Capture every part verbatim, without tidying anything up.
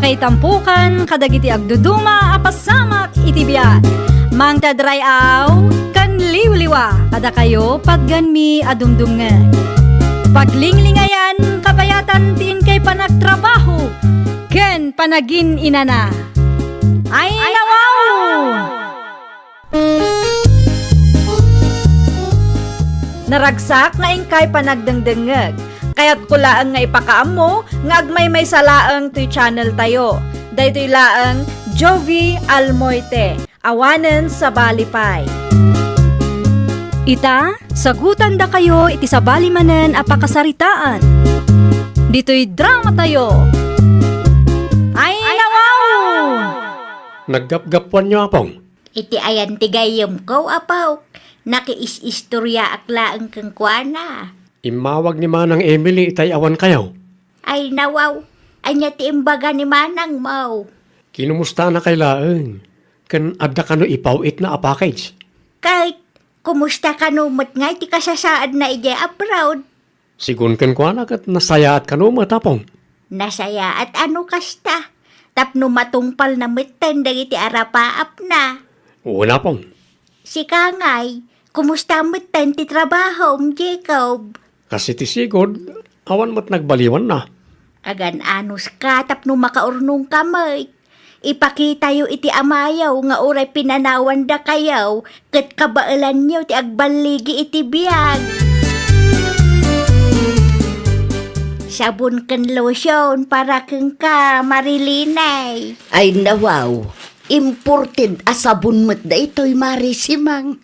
Kaitampukan kadagiti agduduma a pasamak iti biag. Mangted ray-aw ken liwliwa kadakayo patganmi a dumdumngeg. Paglinglingayan kabayatan ti inkay panagtrabaho ken panagin-inana. Ay, nawaw! Naragsak nga inkay panagdengdengngeg. Kayatko laeng nga ipakaammo nga agmaymaysa laeng toy channel tayo. Daytoy laeng Jovi Almoite, awanen sabali pay. Ita, sagutandakayo iti sabali manen a pakasaritaan. Ditoy drama tayo. Ay, nawaw! Naggapgapuanyo, Apong? Iti ayan ti gayyemko, Apo. Nakiis-istoriaak laeng kenkuana. Immawag ni Manang Emily itay awankayo. Ay, nawaw. Ania ti imbaga ni Manangmo? Kinumustanakay laeng? Ken adda kano ipaw-itna a package? Ket kumusta kano met ngay ti kasasaadna idiay abroad? Sigun kenkuana ket nasayaat kano met, Apong. Nasayaat a no kasta, tapno matungpalna metten dagiti arapaapna. Wen, Apong. Sika ngay, kumusta metten ti trabahom, Jacob? Kas iti sigud, awan met nagbaliwanna. Agan-anuska tapno makaurnongka met. Ipakitayo iti amayo nga uray pinanawandakayo ket kabaelanyo ti agballigi iti biag. Sabon ken lotion para kenka, Marilynay. Ay, nawaw. Imported a sabon met daytoy, Mare Simang.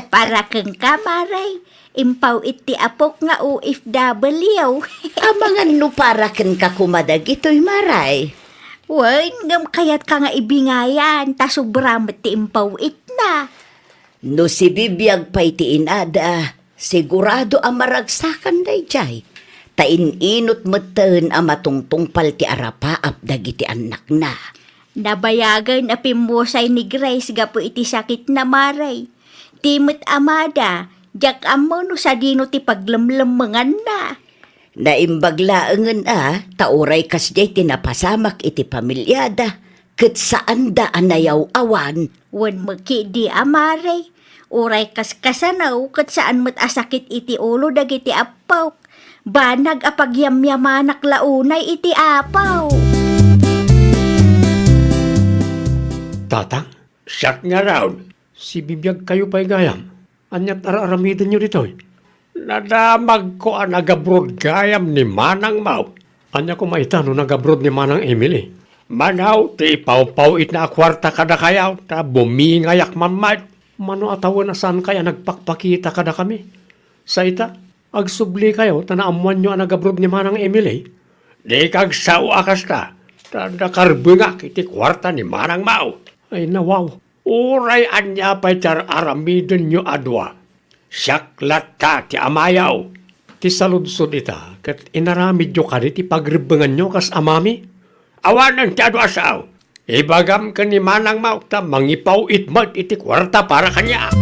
Para kenka, Mare. Impaw-it ti apok nga O F W. Amangan no para kenka koma dagitoy, Mare. Wen, ngem kayatka nga ibingayan, ta sobra met ti impaw-itna. No sibibiag pay ti inada, sigurado a maragsakan daydiay, ta in-inot metten a matungtungpal ti arapaap dagiti annakna. Nabayagen a pimmusay ni Grace gapu iti sakitna, Mare. Ti met amada, diak ammo no sadino ti paglemlemmenganna. Naimbag laengen a, ta uray kasdiay ti napasamak iti pamiliada, ket saanda a nayaw-awan. Wen met ketdi a, Mare, uray kaskasano, ket saan met a sakit iti ulo dagiti appok. Banag a pagyamyamanak la unay iti Apo. Tatang, siak ngarud. Sibibiagkayo pay gayam. Ania't ar-aramidenyo ditoy? Nadamagko a nagabrod gayam ni manangmo. Ania koma ita no nagabrod ni Manang Emily? Mano ti ipawpaw-itna a kuarta kadakayo, ta bumingayak man met. Mano a tawen a saankay a nagpakpakita kadakami? Sa ita, agsublikayo ta naammoanyo a nagabrod ni Manang Emily? Dika agsao a kasta, ta nakarbengak iti kuarta ni manangmo. Ay, nawaw. Uray ania pay ti ar-aramidenyo a dua, siak latta ti amayo. Ti saludsod ita, ket inaramidyo kadi ti pagrebbenganyo kas amami? Awanen ti adu a sao. Ibagam ken ni manangmo ta mangipaw-it met iti kuarta para kaniak.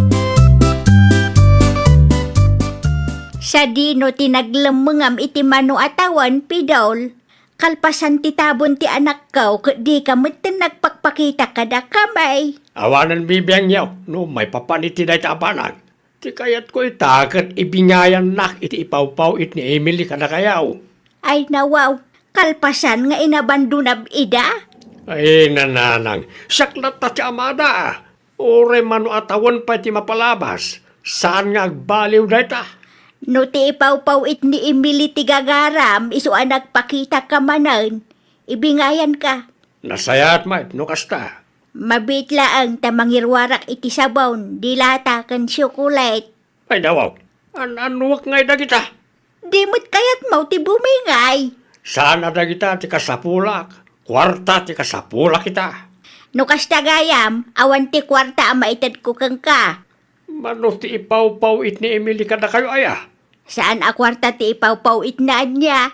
Sadino ti naglemmengam iti mano a tawen, Pidol? Kalpasan ti tabon ti anakko, ket dika metten nagpakpakita kadakami. Awanen bibiangyo no maipapan iti dayta a banag. Ti kayatko ita ket ibingayannak iti ipawpaw-it ni Emily kadakayo. Ay, nawaw, kalpasan nga inabandonam ida? Ay, nanang, siak latta ti amada. Uray mano a tawen pay ti mapalabas, saan nga agbaliw dayta. No ti ipawpaw-it ni Emily ti gagaram, isu a nagpakitaka manen, ibingayanka. Nasayaat met no kasta. Mabiit laeng ta mangiruarak iti sabon, dilata ken tsokolate. Ay, nawaw, an-annuak ngay dagita? Di met kayatmo ti bumingay? Saan a dagita ti kasapulak, kuarta ti kasapulak ita. No kasta gayam, awan ti kuarta a maitedko kenka. Mano ti ipawpaw-it ni Emily kadakayo aya? Saan a kuarta ti ipawpaw-itna ania?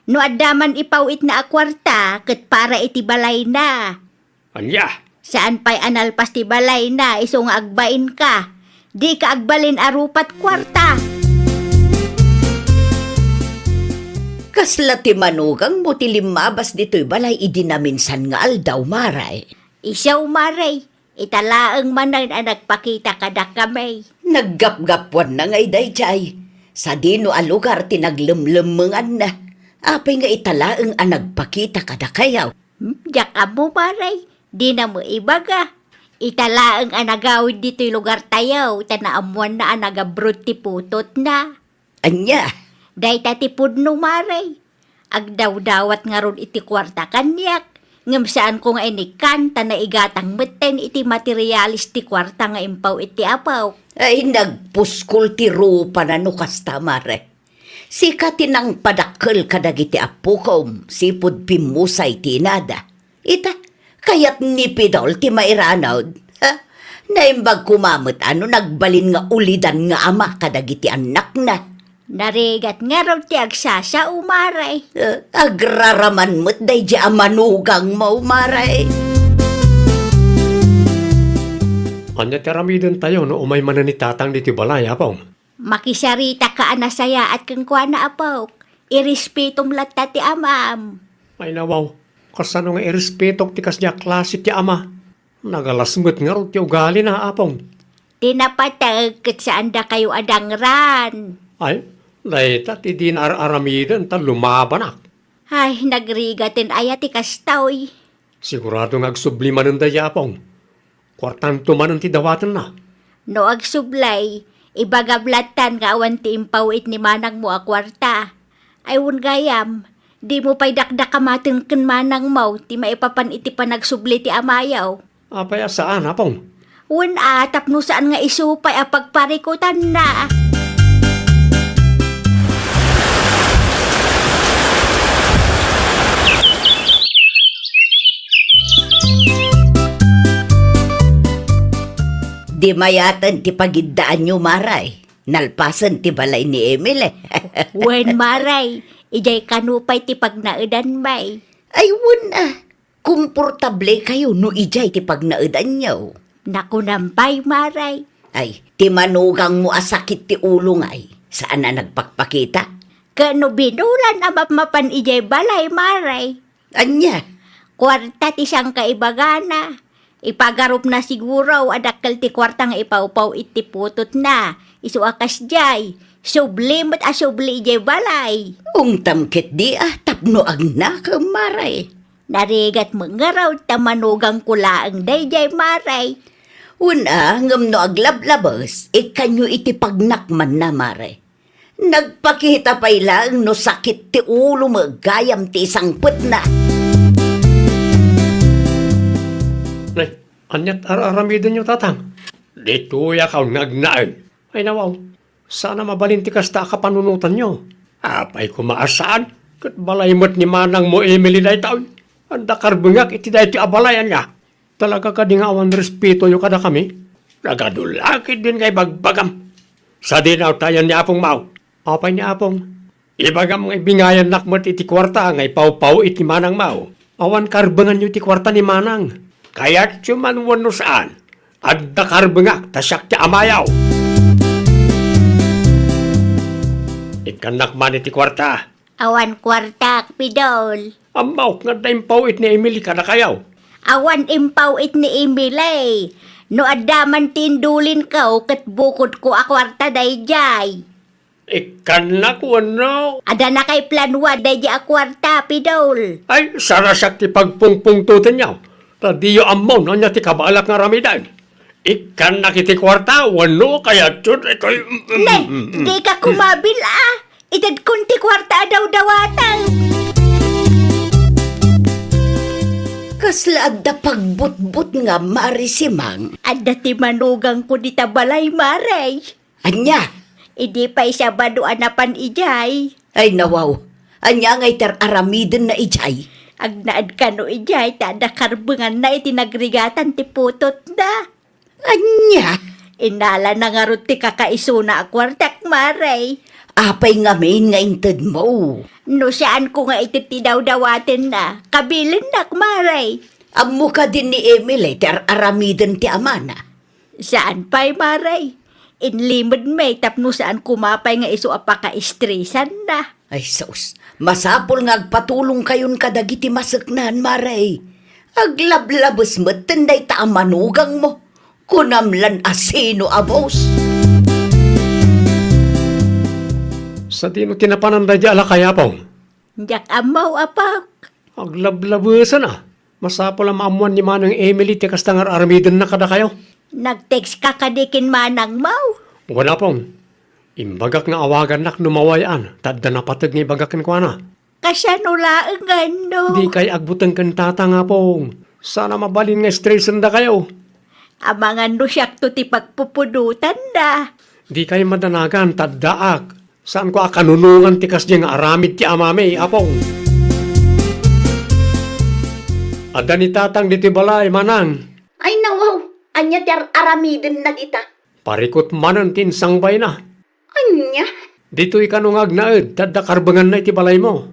No adda man ipaw-itna a kuarta, ket para iti balayna. Ania? Saan pay a nalpas ti balayna isu nga agbainka? Dika agbalin a rupat kuarta. Kasla ti manugangmo ti limmabas ditoy balay idi naminsan nga aldaw, Mare? Isu, Mare. Ita laeng manen a nagpakita kadakami. Naggapgapuanna ngay daydiay. Sadino a lugar ti naglemlemmenganna? Apay nga ita laeng a nagpakita kadakayo? Hmm, diak ammo, Mare. Dina met ibaga. Ita laeng a nagawid ditoy lugartayo, ta naammoanna a nag-abroad ti putotna. Ania? Dayta ti pudno, Mare. Agdawdawat ngarud iti kuarta kaniak, ngem saanko nga inikkan ta naigatang metten iti materialis ti kuarta nga impaw-it ti apok. Ay, nagpuskol ti rupana no kasta, Mare. Sika ti nangpadakkel kadagiti appokom, sipud pimmusay ti inada. Ita, kayat ni Pidol ti mairanud. Ha? Naimbag koma met a no nagbalin nga ulidan nga ama kadagiti annakna. Narigat ngarud ti agsasao, Mare. Eh, agraraman met daydi a manugangmo, Mare. Ania ti aramidentayo no umay manen ni Tatang ditoy balay, Apong? Makisarita ka a nasayaat kenkuana, apok. Irespetom latta ti amam. Ay, nawaw. Kasano nga irespetok ti kasdi a klase ti ama? Nagalas met ngarud ti ugalina, Apong. Ti napateg ket saan dakayo a dangran. Ay, dayta ti dina ar-aramiden ta lumabanak. Ay, nagrigaten aya ti kastoy. Sigurado nga agsubli manen daydi, Apong. Kuartanto manen ti dawatenna. No agsubli, ibagam lattan nga awan ti impaw-it ni manangmo a kuarta. Ay, wen gayam, dimo pay dakdakamaten ken manangmo ti maipapan iti panagsubli ti amayo. Apay a saan, Apong? Wen a, tapno saan nga isu pay a pagparikutanna. Di mayaten ti pagiddaanyo, Mare. Nalpasen ti balay ni Emily. Wen, Mare, idiay kano pay ti pagnaedanmi. Ay, wen a. Komportable kayo no idiay ti pagnaedanyo. Nakunam pay, Mare. Ay, ti manugangmo a sakit ti ulo ngay, saan a nagpakpakita? Ket no binulan a mapmapan idiay balay, Mare. Ania? Kuarta ti sangkaibagana. Ipagarupna siguro a dakkel ti kuarta nga ipawpaw-it ti putotna. Isu a kasdiay, subli met a subli idiay balay. Ungtam ketdi a tapno agnakem, Mare. Narigat met ngarud ta manugangko laeng daydiay, Mare. Wen a, ngem no aglablabes, ikkanyo iti pagnakmanna, Mare. Nagpakita pay laeng no sakit ti ulo met gayam ti isangpetna. Nay, aniat ar-aramidenyo, Tatang? Ditoyak a nagnaed. Ay, nawaw. Saan a mabalin ti kasta a kapanunotanyo. Apay koma a saan, ket balay met ni manangmo Emily daytoy. Adda karbengak iti daytoy a balay, ania? Talaga kadi nga awan respetoyo kadakami? Nagadu la ketdin nga ibagbagam. Sadino tayon ni Apong Mao? Apay ni Apong? Ibagam nga ibingayannak met iti kuarta nga ipawpaw iti manang Mao. Awan karbenganyo iti kuarta ni manang. Kayatyo man wenno saan, adda karbengak ta siak ti amayo. Ikkannak man iti kuarta. Awan kuartak, Pidol. Ammok nga adda impaw-it ni Emily kadakayo. Awan impaw-it ni Emily. No adda man ti indulinko ket bukodko a kuarta daydiay. Ikkannak wenno? Adda nakaiplanoan daydi a kuarta, Pidol. Ay, sarasak ti pagpungpungtotenyo. Ta diyo ammo no ania ti kabaelak nga aramiden. Ikkannak iti kuarta wenno kayatyo daytoy. Ne, dika kumabil a. Itedkon ti kuarta a dawdawatem. Kasla adda pagbutbut nga, Mare Simang? Adda ti manugangko dita balay, Mare. Ania? Idi pay Sabado a napan idiay. Ay, nawaw. Ania ngay ti ar-aramidenna idiay? Agnaed kano idiay ta adda karbenganna iti nagrigatan ti putotna. Ania? Innalana ngarud ti kakaisuna a kuartak, Mare. Apay ngamin nga intedmo? No saanko nga ited ti dawdawatenna, kabilinnak, Mare. Ammo kadi ni Emily ti ar-aramiden ti amana? Saan pay, Mare. Inlimedmi tapno saan koma pay nga isu a pakaistresanna. Ay, sus, masapul nga agpatulongkayon kadagiti maseknan, Mare. Aglablabes metten dayta a manugangmo. Kunam lan a sino a boss. Sadino ti napanan daydi a lakay, Apong? Diak ammo, Apok. Aglablabesen a. Masapul a maammoan ni Manang Emily ti kasta nga ar-aramidenna kadakayo. Nag-text ka kadi ken manangmo? Wen, Apong. Imbagak nga awagannak no mawayan, ta adda napateg nga ibaga kenkuana. Kasano laengen no? Dikay agbuteng ken tatang, Apong. Saan a mabalin nga stressendakayo. Amangan no siakto ti pagpupudotanda. Dikay madanagan, ta addaak. Saanko a kanunongan ti kasdiay nga aramid ti amami, Apong. Adda ni tatang ditoy balay, Manang. Ay, nawaw, ania ti ar-aramidenna dita? Parikut manen ti insangbayna. Ania? Ditoy kano nga agnaed, ta adda karbenganna iti balaymo.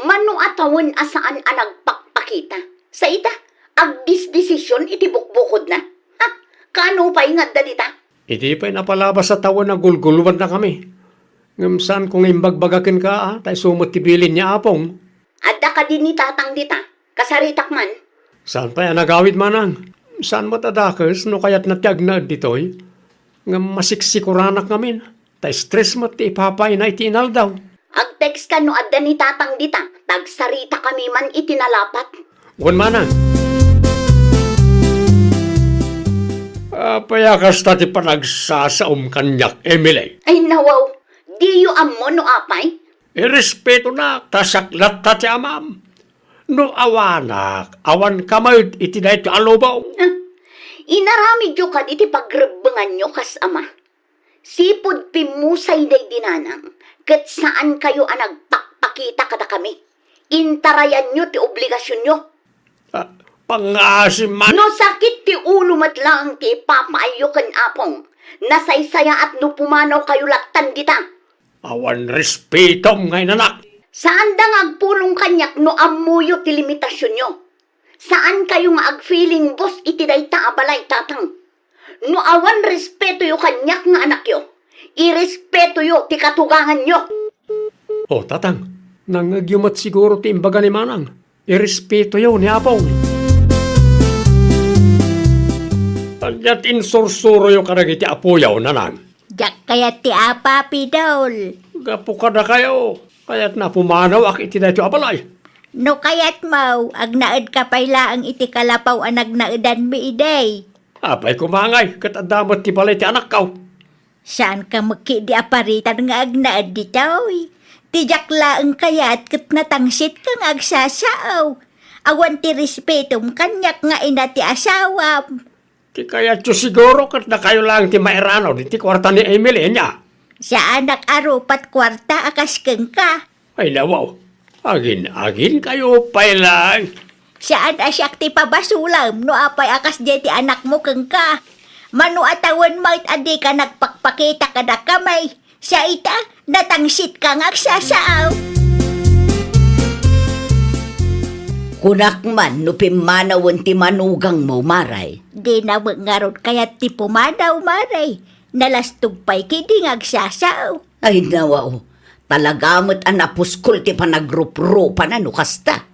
Mano a tawen a saan a nagpakpakita? Sa ita, agdisdesision iti bukbukodna? Ha? Kano pay nga adda dita? Idi pay napalabas a tawen a gulgulwannakami. Ngem saanko nga imbagbaga kenka, a, ta isu met ti bilin ni Apong. Adda kadi ni tatang dita? Kasaritak man. Saan pay a nagawid, Manang? Saan met a dakes no kayatna ti agnaed ditoy? Ngem masiksikoranak ngamin, ta stress met ti ipapayna iti inaldaw. Agtext ka no adda ni tatang dita, ta agsaritakami man iti nalapat. Wen, Manang. Apay a kasta ti panagsasaom kaniak, Emily? Ay, nawaw, diyo ammo no apay? Irespetonak, ta siak latta ti amam. No awanak, awanka met iti daytoy a lubong. Ah, inaramidyo kadi ti pagrebbenganyo kas ama. Sipud pimmusay daydi nanang, ket saankayo a nagpakpakita kadakami. Intarayanyo ti obligasionyo. Ah, pangngaasim man. No sakit ti ulo met laeng ti ipapaayyo ken Apong, nasaysayaat no pumanawkayo lattan dita. Awan respetom nga inanak. Saanda nga agpulong kaniak no ammoyo ti limitasionyo. Saankayo nga agfeeling boss iti dayta a balay, tatang. No awan respetoyo kaniak nga anakyo, irespetoyo ti katuganganyo. O, tatang, nangngegyo met siguro ti imbaga ni manang. Irespetoyo ni Apong. Ania ti insursuroyo kadagiti apoyo, nanang? Diak kayat ti apa, Pidol. Gapu kadakayo, kayatna a pumanawak iti daytoy a balay. No kayatmo, agnaedka pay laeng iti kalapaw a nagnaedanmi idi. Apay koma ngay, ket adda met ti balay ti anakko. Saanka met ketdi a paritan nga agnaed ditoy. Ti diak laeng kayat ket natangitka nga agsasao. Awan ti respetom kaniak nga ina ti asawam. Ti kayatyo siguro ket dakayo laeng ti mairanod iti kuarta ni Emily, ania? Saanak a rupat kuarta a kas kenka. Ay, nawaw. Agin-aginkayo pay laeng. Saan a siak ti pabasolem no apay a kasdiay ti anakmo kenka. Mano a tawen met a dika nagpakpakita kadakami. Sa ita, natangitka nga agsasao. Kunak man no pimmanawen ti manugangmo, Mare. Dina met ngarud kayat ti pumanaw, Mare. Nalastog pay ketdi nga agsasao. Ay, nawaw. Talaga met a napuskol ti panagrupropana no kasta.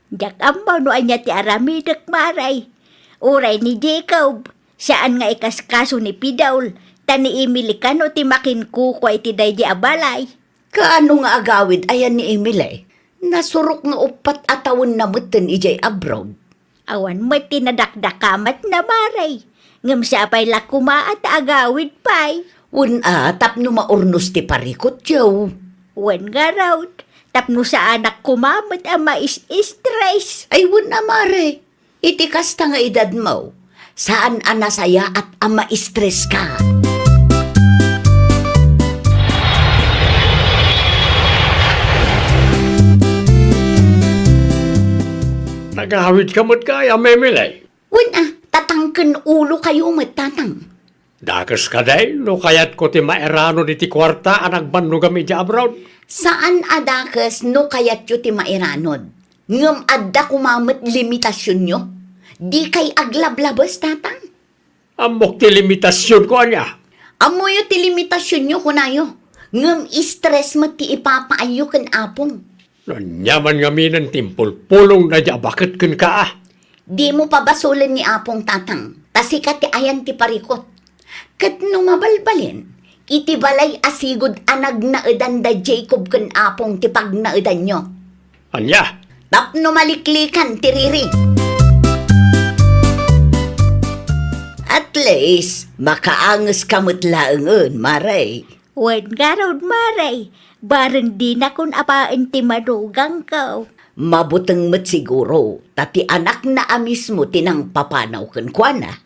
Diak ammo no ania ti aramidek, Mare. Uray ni Jacob, saan nga ikaskaso ni Pidol, ta ni Emily kano ti makinkukua iti daydi a balay. Kaano nga agawid aya ni Emily? Nasurok nga uppat a tawenna metten idiay abroad. Awan met ti nadakdakamatna, Mare. Ngem sapay la koma a ta agawid pay. Wen a, tapno maurnos ti parikutyo. Wen ngarud, tapno saanak koma met a mais-stress. Ay, wen a, Mare. Iti kasta nga edadmo, saan a nasayaat a ma-stress ka. Nagawid ka met kaya, Emily? Wen a, tatangken ulokayo met, tatang. Dakes kadi no kayatko ti mairanod iti kuarta a nagbannogam idiay abroad? Saan a dakes no kayatyo ti mairanod. Ngem adda koma met limitasionyo. Dikay aglablabes, tatang. Ammok ti limitasionko, ania? Ammoyo ti limitasionyo, kunayo. Ngem stress met ti ipapaayyo ken Apong. Ania man ngaminen ti impulpulong daydi a baket kenka, a? Dimo pabasolen ni Apong, Tatang, ta sika ti ayan ti parikut. Ket no mabalbalen, iti balay a sigud a nagnaedan da Jacob ken Apong ti pagnaedanyo. Ania? Tapno maliklikan ti riri. At least, makaangeska met laengen, Mare. Wen ngarud, Mare, bareng dinakon apaen ti madugangko. Mabuteng met siguro, ta ti anakna a mismo ti nangpapanaw kenkuana.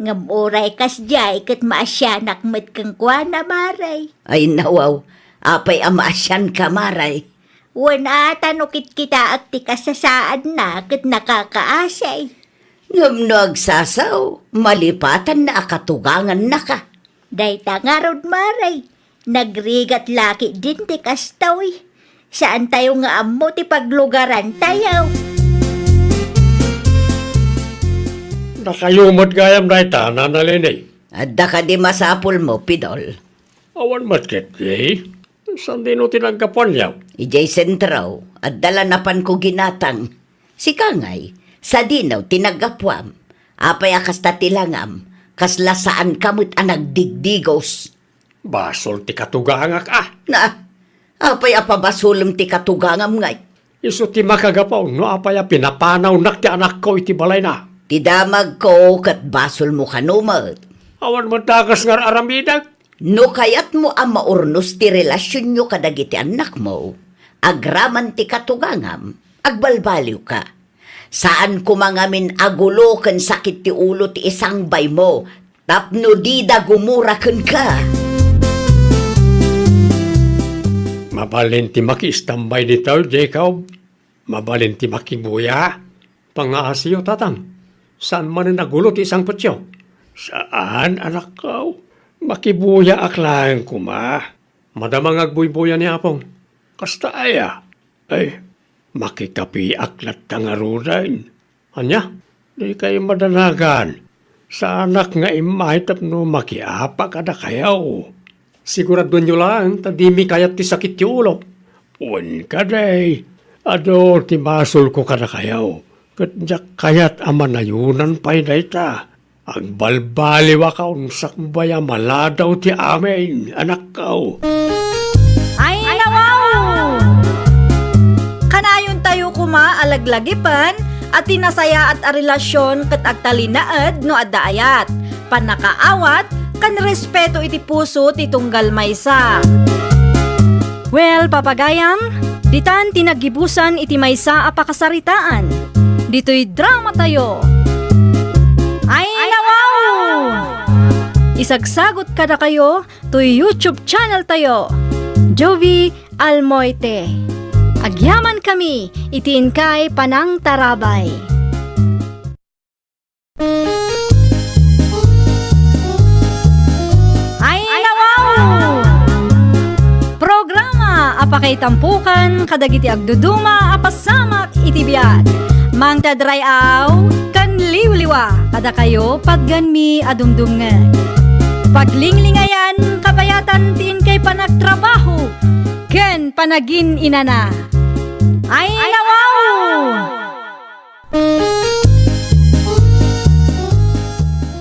Ngem uray kasdiay ket maasianak met kenkuana, Mare. Ay, nawaw, apay a maasianka, Mare? Wen a, ta no kitkitaek ti kasasaadna ket nakakaasi. Ngem no agsasaw, malipatanna a katugangannaka. Dayta ngarud, Mare, nagrigat la ketdin ti kastoy. Saantayo nga ammo ti paglugarantayo. Dakayo met gayam dayta, Nana Leni. Adda kadi masapulmo, Pidol? Awan met ketdi. Saan dino ti naggapuanyo? Idiay sentro, adda la napanko ginatang. Sika ngay, sadino ti naggapuam? Apay a kasta ti langam? Kasla saanka met a nagdigdigos? Basol ti katugangak, a. Na, apay a pabasolem ti katugangam ngay? Isu ti makagapu no apay a pinapanawnak ti anakko iti balayna. Ti damagko ket basolmo kano met. Awan met dakes nga ar-aramidek. No kayatmo a maurnos ti relasionyo kadagiti annakmo, agraman ti katugangam, agbalbaliwka. Saan koma ngamin a gulo ken sakit ti ulo ti isangbaymo tapno dida gumura kenka. Mabalin ti makiistambay ditoy, Jacob. Mabalin ti makibuya. Pangaasiyo, Tatang. Saan manen a gulo ti isangpetyo? Saan, anakko. Makibuyaak laeng koma. Madama nga agbuybuya ni Apong. Kasta aya? Ay, makikapiak latta ngaruden. Ania? Dikay madanagan. Saanak nga immay tapno makiapa kadakayo. Siguraduenyo laeng ta dimi kayat ti sakit ti ulo. Wen kadi, adu ti basolko kadakayo, ket diak kayat a manayonan pay dayta. Agbalbaliwaka, unsakbay a maladaw ti amin, anakko. Ay, nawaw! Kanayontayo koma a laglagipen a ti nasayaat a relasion ket agtalinaed no adda ayat, pannakaawat, ken respeto iti puso ti tunggal maysa. Well, papagayam, ditan ti naggibusan iti maysa a pakasaritaan. Ditoy dramatayo. Ay, nawaw! Isagsagot kadakayo toy YouTube channel tayo, Jovie Almoite. Agyamankami iti inkay panangtarabay. Ay, nawaw! Programa a pakaitampokan kadagiti agduduma a pasamak iti biag. Mangted ray-aw ken liwliwa kadakayo patgenmi a dumdumngeg. Paglinglingayan, kabayatan ti inkay panagtrabaho ken panagin-inana. Ay, nawaw!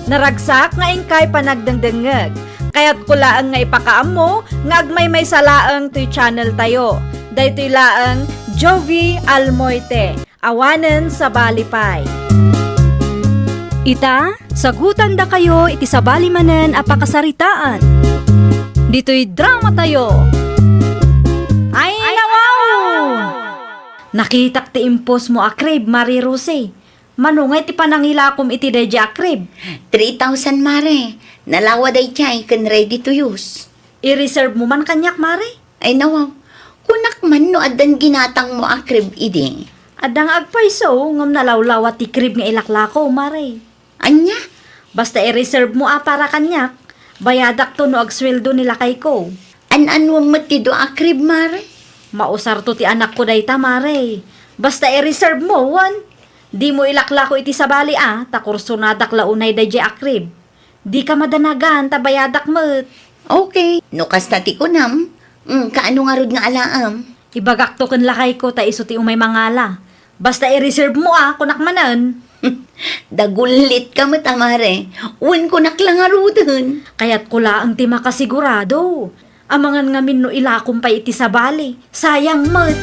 Naragsak nga inkay panagdengdengngeg. Kayatko laeng nga ipakaammo nga agmaymaysa laeng toy channel tayo. Daytoy laeng Jovie Almoite, awanen sabali pay. Ita, sagutandakayo iti sabali manen a pakasaritaan. Ditoy dramatayo. Ay, nawaw! Nakitak ti impostmo a crib, Mare Rose. Mano ngay ti panangilakom iti daydiay a crib? Three thousand, Mare. Nalawa daydiay ken ready to use. I-reserve mo man kaniak, Mare? Ay, nawaw. Kunak man no addan ginatangmo a crib idi. Adda nga agpayso, ngem nalawlawa ti crib nga ilaklako, Mare. Ania? Basta i-reserve mo a para kaniak. Bayadakto no agsueldo ni lakayko. An-anuem met ti dua a crib, Mare? Mausarto ti anakko dayta, Mare. Basta i-reserve mo, wen? Dimo ilaklako iti sabali a, ta kursonadak la unay daydiay a crib. Dika madanagan, ta bayadak met. Okay, no kasta ti kunam, Mm, kaano ngarud nga alaem? Ibagakto ken lakayko ta isu ti umay mangala. Basta i-reserve mo a, kunak manen. Dagullit ka met a, mare. Wen, kunak la ngaruden. Kayatko laeng ti makasigurado. Amangan ngamin no ilakom pay iti sabali. Sayang met.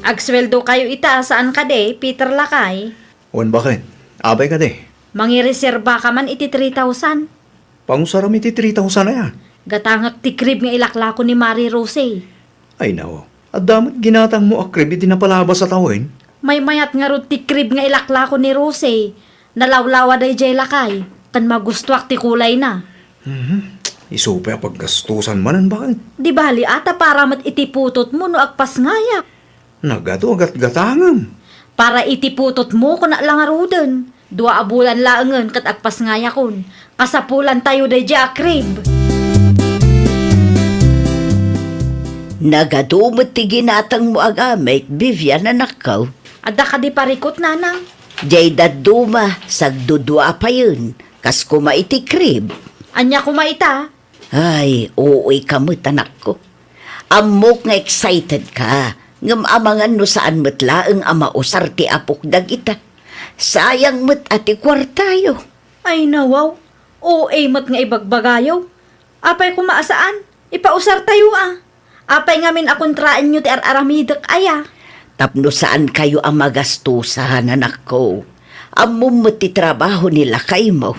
Agsueldo kayo ita, saan kadi, Peter lakay? Wen, baket? Apay kadi? Mangireserba ka man iti three thousand. Pangusaram iti three thousand aya? Gatangek ti crib nga ilaklako ni Mari Rose. Ay, nao. Adda met ginatangmo a crib iti napalabas a tawen? Maymayat ngarud ti crib nga ilaklako ni Rose. Nalawlawa daydiay lakay, ken magustuak ti kulayna. Mhm. Isu pay a paggastusan manen, baket? Di bali a ta para met iti putotmo no agpasngayak. Nagadu a gatgatangem. Para iti putotmo, kunak la ngaruden. Dua a bulan laengen ket agpasngayakon. Kasapulantayo daydiay a crib. Nagadu met ti ginatangmo a gamit, Vivian, anakko. Adda kadi parikut, nanang? Diay dadduma, sagdudua payen, kas koma iti crib. Ania koma ita? Ay, uy ka met, anakko. Ammok nga excited ka, ngem amangan no saan met laeng a mausar ti apok dagita. Sayang met a ti kuartayo. Ay, nawaw. O A met nga ibagbagayo. Apay koma a saan? Ipausartayo a. Apay ngamin a kontraenyo ti ar-aramidek aya? Tapno saan kayo a magastusan, anakko. Ammom met ti trabaho ni lakaymo.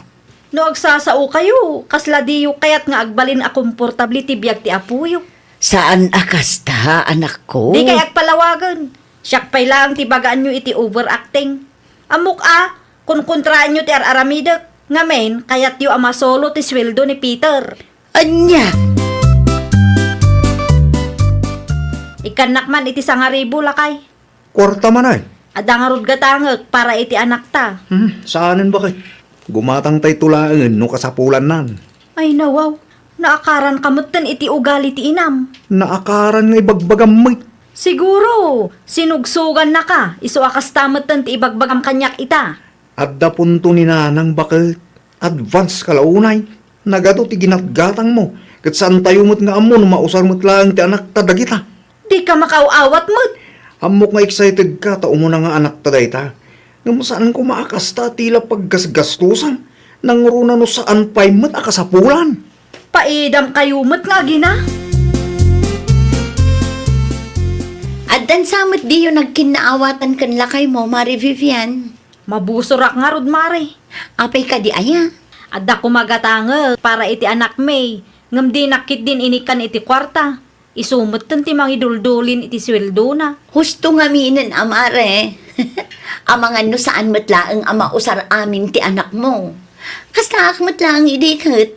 No agsasao kayo, kasla diyo kayat nga agbalin a komportable ti biag ti apoyo? Saan a kasta, anakko. Dikay agpalawagen. Siak pay laeng ti bagaanyo iti overacting. Ammok a, konkontraenyo ti ar-aramidek. Ngamin, kayatyo a masolo ti sueldo ni Peter. Ania? Ikkannak man iti sangaribu, lakay. Kuarta man ay? Adda ngarud gatangek para iti anakta. Hmm, saanen, baket? Gumatangtayto laengen no kasapulannan. Ay, nawaw. Naakaran ka metten iti ugali ti inam. Naakaran nga ibagbagam met. Siguro, sinugsogannaka, isu a kasta metten ti ibagbagam kaniak ita. Adda punto ni nanang, baket. Advance ka la unay. Nagadu ti ginatgatangmo, ket saantayo met nga ammo no mausar met laeng ti anakta dagita. Dika makaaw-awat met. Ammok nga excited ka ta umuna nga anakta dayta. Ngem saan koma a kasta ti la paggasgastosan. Nangruna no saan pay met a kasapulan. Paidam kayo met nga agina. Addan sa met diyo nagkinnaawatan ken lakaymo, Mare Vivian? Mabusorak ngarud, Mare. Apay kadi aya? Adda koma gatangek para iti anakmi, ngem dinak ketdin inikkan iti kuarta. Isu metten ti mangiduldulin iti sueldona. Husto ngaminen a, Mare. Amangan no saan met laeng a mausar amin ti anakmo. Kastaak met laeng idi ket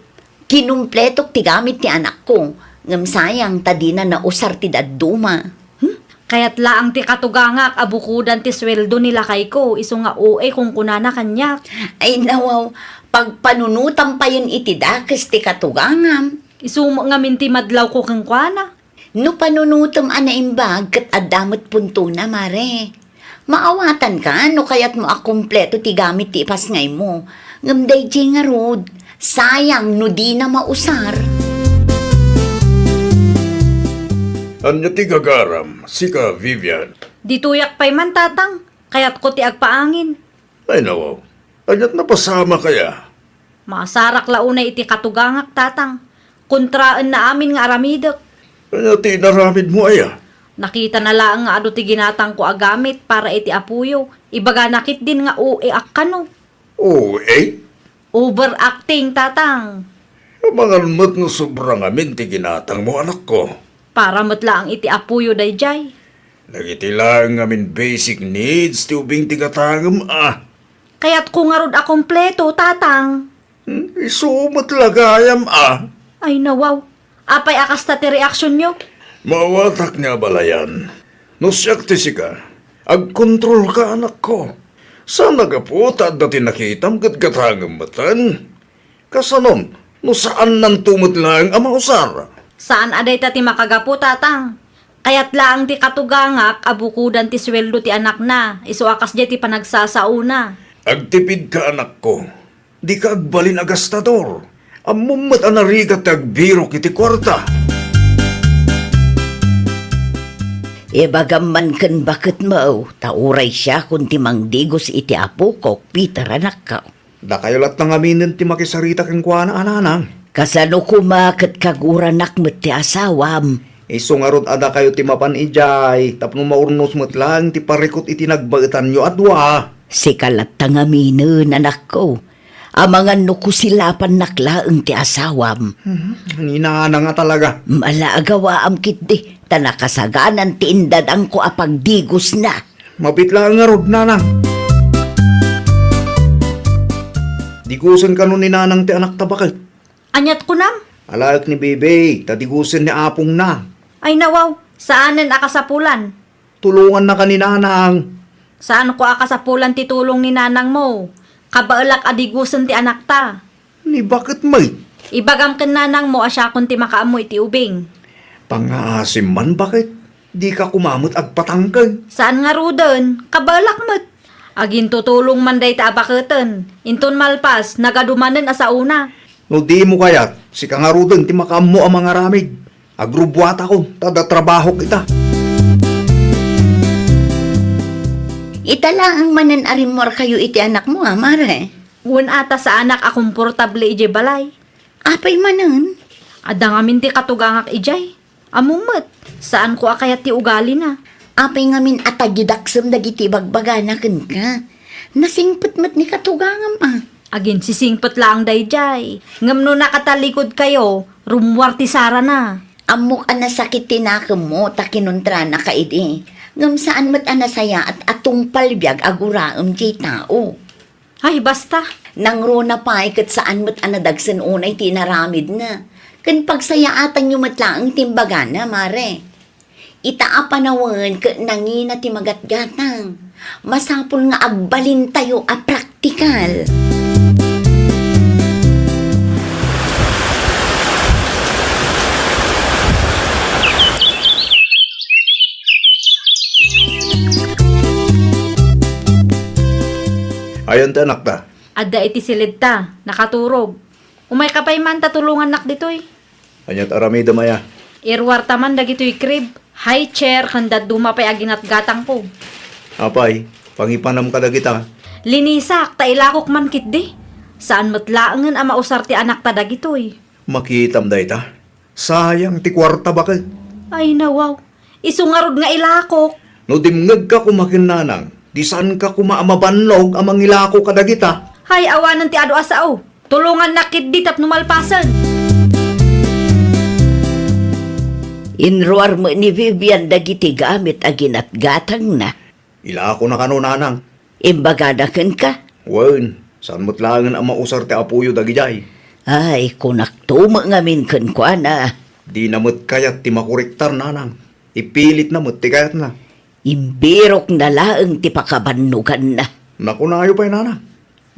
kinumpletok ti gamit ti anakko, ngem sayang ta dina nausar ti dadduma. Hmm? Kayat laeng ti katugangak a bukodan ti sueldo ni lakayko, isu nga O A kunkunana kaniak. Ay, nawaw, pagpanunotam payen iti dakes ti katugangam. Isu met ngamin ti madlawko kenkuana. No panunotem a naimbag ket adda met puntona, Mare. Maawatanka no kayatmo a kumpleto ti gamit ti ipasngaymo. Ngem daydiay ngarud, sayang no dina mausar. Ania ti gagaram, sika, Vivian? Ditoyak pay man, Tatang. Kayatko ti agpaangin. Ay, nawaw. Aniat napasamak aya? Maasarak la unay iti katugangak, Tatang. Kontraenna amin nga aramidek. Ania ti inaramidmo aya? Nakitana laeng nga adu ti ginatangko a gamit para iti apoyo. Ibagana ketdin nga O A ak kano. O A? Overacting, Tatang. Amangan met no sobra ngamin ti ginatangmo, anakko. Para met laeng iti apoyo daydiay. Dagiti laeng ngamin basic needs ti ubing ti gatangem a. Kayatko ngarud a kompleto, Tatang. Hmm, isu met la gayam a. Ay, nawaw. Apay a kasta ti reaksionyo? Maawatak nga abalayan. No siak ti sika, agkontrolka, anakko. Saan a gapu ta adda ti nakitam ket gatangem metten. Kasanon, no saannanto met laeng a mausar? Saan a dayta ti makagapu, Tatang. Kayat laeng ti katugangak a bukodan ti sueldo ti anakna, isu a kasdiay ti panagsasaona. Agtipidka, anakko. Dika agbalin a gastador. Ammom met a narigat ti agbirok iti kuarta. Ibagam man ken baketmo, ta uray siakon ti mangdigos iti apokok, Peter, anakko. Dakayo latta ngaminen ti makisarita kenkuana a nanang. Kasano koma ket kaguranak met ti asawam? Isu ngarud a dakayo ti mapan idiay tapno maurnos met laeng ti parikut iti nagbaetanyo a dua. Sika latta ngaminen, anakko. Amangan no kusilapannak laeng ti asawam. Mhm, ni nanang a talaga. Ala, agawaam ketdi, ta nakasaganan ti indadangko a pagdigosna. Mabit laeng ngarud, nanang. Digosen kano ni nanang ti anakta baket? Aniat kunam? Alaek ni Bibi, ta digosen ni apongna. Ay nawaw, saanen a kasapulan. Tulongannaka ni nanang. Saanko a kasapulan ti tulong ni nanangmo. Kabaelak a digosen ti anakta. Ni baket met? Ibagam ken nanangmo a siakon ti makaammo iti ubing. Pangngaasim man baket? Dika koma met agpatangken. Saan ngaruden, kabaelak met. Agintutulong man dayta a baketen. Inton malpas, nagadu manen a saona. No dimo kayat, sika ngaruden ti makaammo a mangaramid. Agrubbuatakon, ta adda trabahok ita. Ita laeng manen a rimmuarkayo iti anakmo, a, mare? Wen a, ta saanak a komportable idiay balay. Apay manen? Adda ngamin ti katugangak idiay. Ammom met, saanko a kayat ti ugalina. Apay ngamin a tagidaksem dagiti ibagbagana kenka? Nasingpet met ni katugangam a. Aginsisingpet laeng daydiay. Ngem no nakatalikudkayo, rummuar ti sarana. Ammok a nasakit ti nakemmo ta kinuntrana ka idi. Ngem saan met a nasayaat a tungpal biag a guraem diay tao. Ay, basta. Nangruna pay ket saan met a nadagsen unay ti inaramidna. Ken pagsayaatanyo met laeng ti imbagana, mare. Ita a panawen ket nangina ti magatgatang. Masapul nga agbalintayo a praktikal. Ayan ti anakta. Adda iti siledta, nakaturog. Umayka pay man ta tulongannak ditoy. Aniat aramidem aya? Iruarta man dagitoy crib, high chair, ken dadduma pay a ginatgatangko. Apay, pangipanam kadagita? Linisak, ta ilakok man ketdi. Saan met laengen a mausar ti anakta dagitoy. Makitam dayta? Sayang ti kuarta baket. Ay, nawaw. Isu ngarud nga ilakok. No dimngegka koma ken nanang, di saanka koma a mabannog a mangilako kadagita. Hay, awanen ti adu a sao. Tulongannak ketdi tapno malpasen. Inruar met ni Vivian dagiti gamit a ginatgatangna. Ilakona kano, nanang? Imbagana kenka? Wen, saan met laengen a mausar ti apoyo dagidiay. Ay, kunakto met ngamin kenkuana. Dina met kayat ti makorektar, nanang. Ipilitna met ti kayatna. Imbirokna laeng ti pakabannoganna. Nakunayo pay, nanang.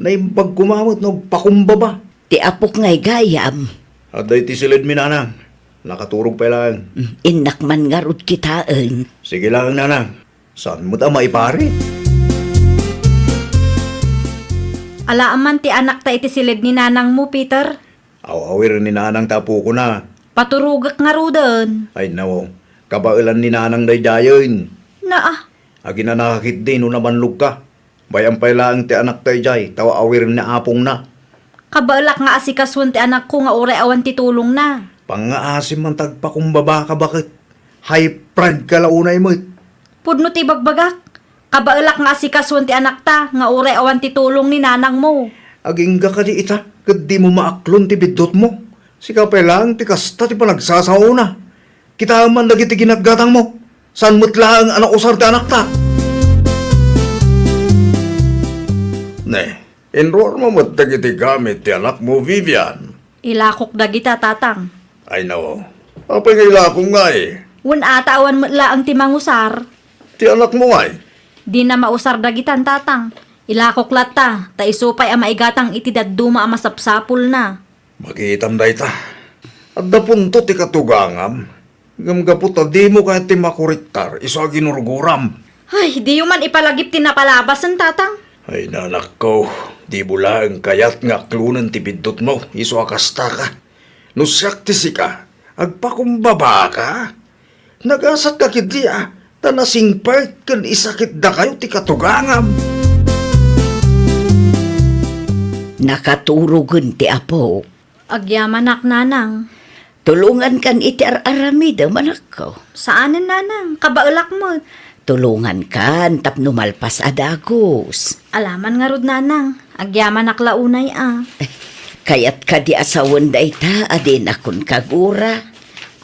Naimbag koma met no agpakumbaba. Ti apok ngay gayam. Adda iti siledmi, nanang. Nakaturog pay laeng. Mm, innak man ngarud kitaen. Sige laeng, nanang. Saan met a maiparit? Alaam man ti anakta iti siled ni nanangmo, Peter. Aw-awiren ni nanang ti apokona. Paturogek ngaruden. Ay, no. Kabaelan ni nanang daydiayen. Naa. Aginanaka ketdi no nabannogka. Bay-am pay laeng ti anakta idiay, ta aw-awiren ni apongna. Kabaelak nga asikasuen ti anakko nga uray awan ti tulongna. Pangngaasim man ta agpakumbabaka baket. High pride ka la unay met. Pudno ti ibagbagak. Kabaelak nga asikasuen ti anakta nga uray awan ti tulong ni nanangmo. Agingga kadi ita, ket dimo maaklon ti biddutmo. Sika pay laeng ti kasta ti panagsasaona. Kitaem man dagiti ginatgatangmo. Saan met laeng a nausar ti anakta. Ne, inruarmo met dagiti gamit ti anakmo, Vivian. Ilakok dagita, Tatang. Ay, no. Apay nga ilakom ngay? Wen a, ta awan met laeng ti mangusar. Ti anakmo ngay? Dina mausar dagitan, Tatang. Ilakok latta, ta isu pay a maigatang iti dadduma a masapsapulna. Makitam dayta. Adda punto ti katugangam. Ngem gapu ta dimo kayat ti makorektar isu a ginurguram. Ay, diyo man ipalagip ti napalabasen, Tatang. Ay, nanakko, Dimo laeng kayat nga aklonen ti biddutmo, isu a kastaka. No siak ti sika, agpakumbabaka. Nagasatka ketdi a, ta nasingpet ken isakitdakayo ti katugangam. Nakaturogen ti apok. Agyamanak, nanang. Tulongankan iti ar-aramidem, anakko. Saanen, nanang. Kabaelak met. Tulongankan tapno malpas a dagus. Alaman ngarud, nanang. Agyamanak la unay a. Kayat kadi a sawen dayta a dinakon kagura?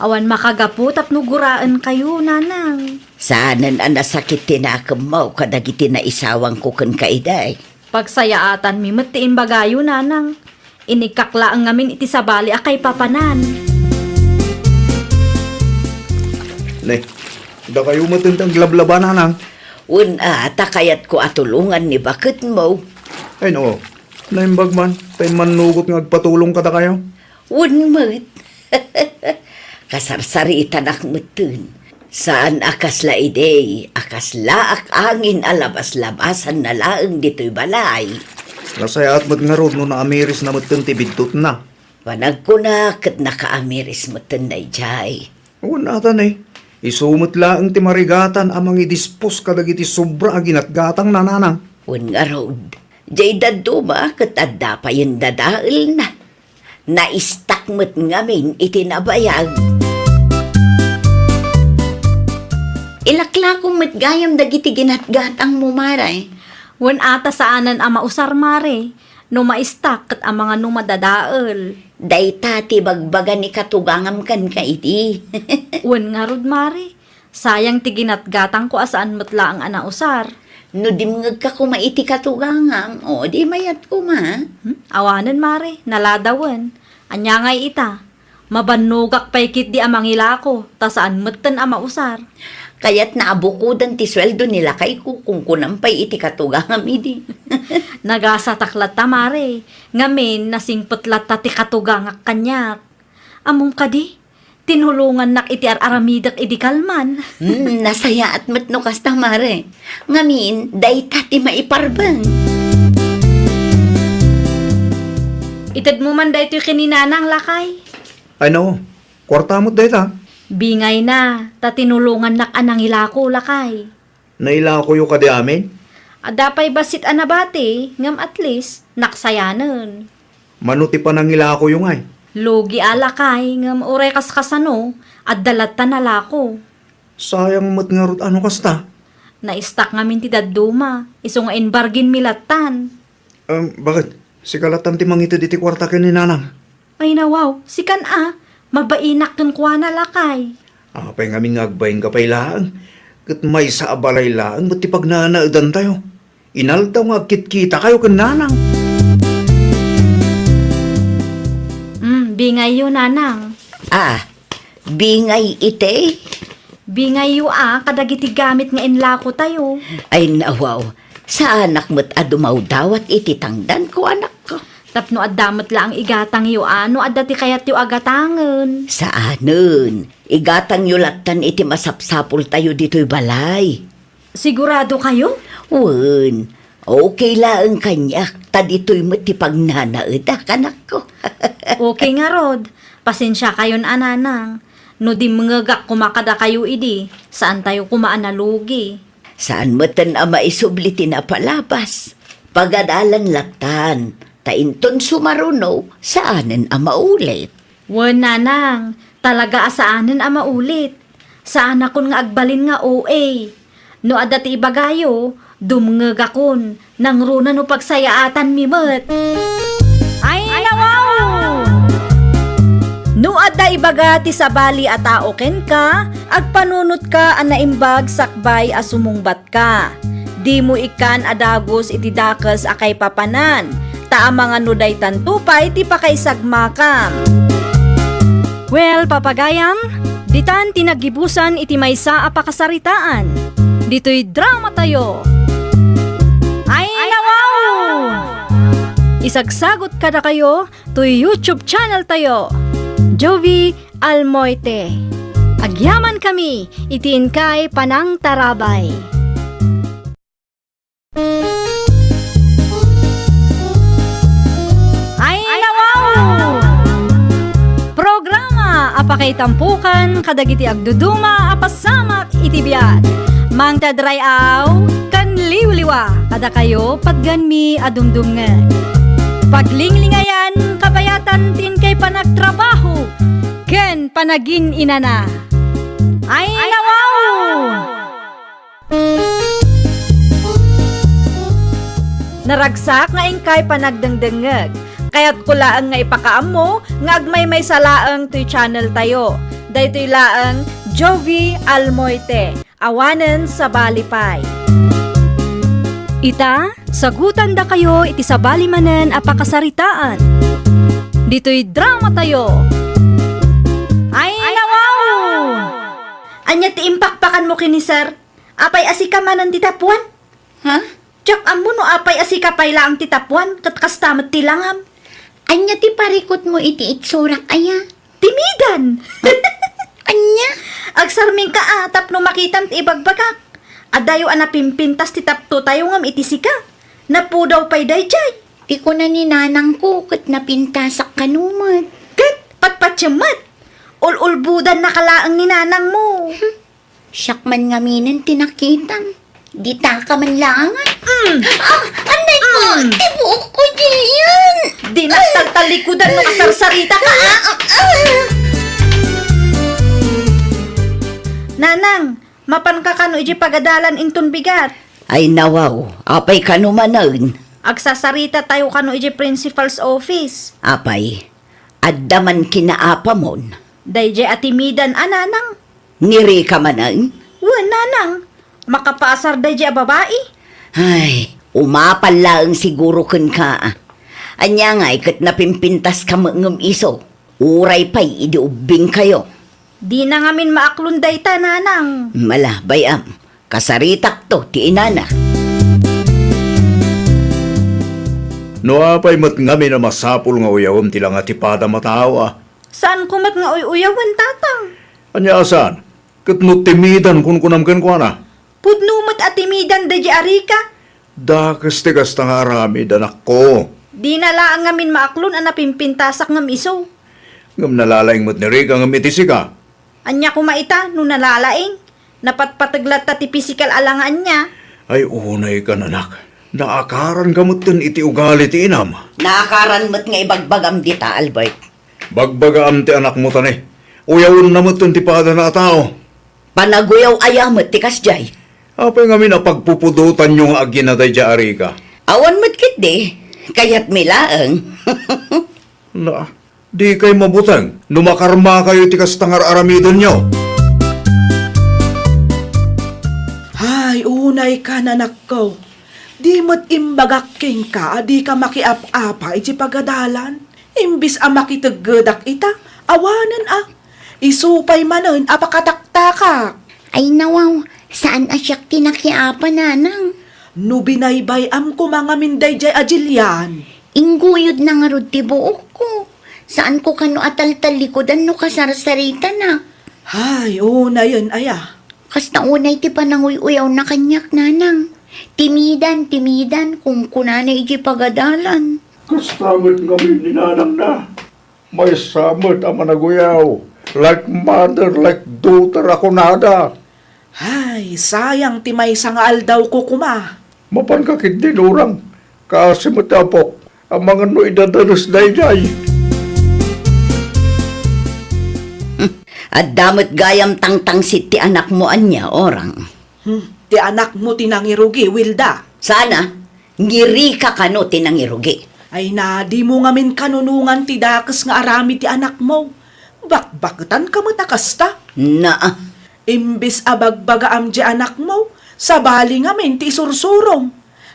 Awan makagapu tapno guraenkayo, nanang. Saanen a nasakit ti nakemmo kadagiti naisawangko kenka idi. Pagsayaatanmi met ti imbagayo, nanang. Inikkak laeng ngamin iti sabali a kaipapanan. Ne, dakayo met ti aglablaba, nanang. Wen a, ta kayatko a tulongan ni baketmo. Ay, no. Naimbag man, ta immannugot nga agpatulong kadakayo. Wen met. Kasarsaritanak metten. Saan a kasla idi, a kaslaak angin a labas-labasanna laeng ditoy balay. Nasayaat met ngarud no naamirisna metten ti biddutna. Panagkuna ket nakaamiris metten daydiay. Wen ata ne, isu met laeng ti marigatan a mangidispos kadagiti sobra a ginatgatangna, nanang. Wen ngarud, diay dadduma ket adda payen dadaelna. Naistak met ngamin iti nabayag. Ilaklako met gayam dagiti ginatgatangmo, mare. Wen ata saanen a mausar, mare. No maistak ket amangan no madadael. Dayta ti bagbaga ni katugangam kenka idi. Wen ngarud, mare. Sayang ti ginatgatangko a saan met laeng a nausar. No dimngegka koma iti katugangam, o, di mayat koma. Hmm? Awanen, mare, naladawen. Ania ngay ita? Mabannogak pay ketdi a mangilako, ta saan metten a mausar. Kayatna a bukoden ti sueldo ni lakayko, kunkunam pay iti katugangam idi. Nagasatak latta, mare. Ngamin, nasingpet latta ti katugangak kaniak. Ammom kadi, tinulongannak iti ar-aramidek idi kalman. Hmm, nasayaat met no kasta, mare. Ngamin, dayta ti maiparbeng. Itedmo man daytoy ken ni nanang, lakay. Ay, no. Kuarta met dayta. Bingayna, ta tinulongannak a nangilako, lakay. Nailakoyo kadi amin? Adda pay bassit a nabati, ngem at least, naksayanen. Mano ti panangilakoyo ngay? Lugi a, lakay, ngem uray kaskasano, adda latta nalako. Sayang met ngarud a no kasta. Naistak ngamin ti dadduma, isu nga imbarginmi lattan. Em, bakit? Sika lattan ti mangited iti kuarta ken ni nanang? Ay, nawaw, sikan a, mabainak kenkuana, lakay. Apay ngamin nga agbainka pay laeng, ket maysa a balay laeng met ti pagnanaedantayo. Inaldaw nga agkitkitakay ken nanang. Hmm, bingayyo, nanang. Ah, bingay iti? Bingayyo a kadagiti gamit nga inlakotayo. Ay, nawaw, saanak met a dumawdawat iti tangdanko, anakko. Tapno adda met laeng igatangyo a no adda ti kayatyo a gatangen. Saanen, igatangyo lattan iti masapsapultayo ditoy balay. Siguradokayo? Wen, okay laeng kaniak, ta ditoy met ti pagnanaedak, anakko. Okay ngarud, pasensiakayon a, nanang. No dimngegak koma kadakayo idi, saantayo koma a nalugi. Saan metten a maisubli ti napalabas. Pagadalan lattan, ta inton sumaruno, saanen a maulit. Wen, nanang, talaga a saanen a maulit. Saanakon nga agbalin nga O A. No adda ti ibagayo, dumngegakon, nangruna no pagsayaatanmi met. Ay, nawaw! No adda ibaga ti sabali a tao kenka, agpanunotka a naimbag sakbay a sumungbat ka. Dimo ikkan a dagus iti dakes a kaipapanan, ta amangan no daytanto pay ti pakaisagmakam. Well, papagayam, ditan ti naggibusan iti maysa a pakasaritaan. Ditoy dramatayo. Ay, nawaw! Isagsagot kadakayo toy YouTube channel tayo, Jovi Almoite. Agyaman kami iti inkay panangtarabay. Kaitampukan kadagiti agduduma a pasamak iti biag. Mangted ray-aw ken liwliwa kadakayo patganmi a dumdumngeg. Paglinglingayan, kabayatan ti inkay panagtrabaho ken panagin-inana. Ay, nawaw! Naragsak nga inkay panagdengdengngeg. Kayatko laeng nga ipakaammo nga agmaymaysa laeng toy channel tayo. Daytoy laeng Jovie Almoite, awanen sabali pay. Ita, sagutandakayo iti sabali manen a pakasaritaan. Ditoy drama tayo. Ay, nawaw! Ania ti impakpakanmo ken ni Sir? Apay a sika manen ti tapuan? Ha? Diak ammo no apay a sika pay laeng ti tapuan, ket kasta met ti langam. Ania ti parikutmo iti itsurak aya? Timidan! Ania? Agsarmingka a tapno makitam ti ibagbagak. Adayo a napimpintas ti taptotayo ngem iti sika. Napudaw pay daydiay. Ti kuna ni nanangko ket napintasak kano met. Ket patpatiem met. Ul-ulbodannaka laeng ni nanangmo. Siak man ngaminen ti nakitam. Ditaka man laeng. Mm. Ah, anay ko, Mm. ti buok ko diyan. Di nagtaltalikudan no kasarsaritaka, ah. Ah, ah. Nanang, mapanka kano iti pagadalan inton bigat? Ay nawaw, apay kano manen? Agsasarita tayo kano iti principal's office. Apay, adda man kinaapamon? Daydiay a timidan a nanang. Ni Rica manen? Wen, nanang. Makapaasar daydiay a babai. Ay, umapal laeng siguro kenka. Ania ngay ket napimpintaska met ngem isu? Uray pay idi ubbingkayo. Dina ngamin maaklon dayta, nanang. Ala, bay-am. Kasaritakto ti inana. No apay met ngamin a masapul nga uyawem ti langa ti padam a tao, a? Saanko met nga uy-uyawen, tatang. Ania a saan? Ket no timidan kunkunam kenkuana? Pudno met a timidan daydiay a Rica. Dakes ti kasta nga aramid, anakko. Dina laeng ngamin maaklon a napimpintasak ngem isu. Ngem nalalaing met ni Rica ngem iti sika. Ania koma ita no nalalaing? Napatpateg latta ti pisikal a langa ania? Ay, unaykan, anak. Naakaranka metten iti ugali ti inam. Naakaran met nga ibagbagam dita, Albert. Bagbagaam ti anakmo, tani. Uyawenna metten ti padana a tao. Panaguyaw aya met ti kasdiay? Apay ngamin a pagpupudotanyo nga agina daydiay a Rica? Awan met ketdi. Kayatmi laeng. Na, dikay mabuteng no makarmakayo iti kasta nga ar-aramidenyo. Ay, unaykan, anakko. Di met imbagak kenka a dika makiap-apa iti pagadalan. Imbis a makiteggedak ita, awanen a. Isu pay manen a pakataktakak. Ay nawaw, saan a siak ti nakiapa, nanang. No binaybay-am koma ngamin daydiay a Jillian. Ingguyodna ngarud ti buokko. Saanko kano a taltalikudan no kasarsaritana. Hay, unayen aya. Kasta unay ti pananguy-uyawna kaniak, nanang. Timidan, timidan, kunkunana iti pagadalan. Kasta met ngamin ni nanangna. Maysa met a managuyaw, like mother, like daughter a kunada. Ay, sayang ti maysa nga aldawko koma. Mapanka ketdin, Orang, kaasi met ti apok, amangan no idadanes daydiay. Adda met gayam tangtangsit ti anakmo ania, Orang? Hmm, ti anakmo ti nangirugi, Wilda. Sana, ni Rica kano ti nangirugi. Ay na, dimo ngamin kanunongan ti dakes nga aramid ti anakmo. Bakbaketanka met a kasta. Naa. Imbes a bagbagaam ti anakmo, sabali ngamin ti isursurom.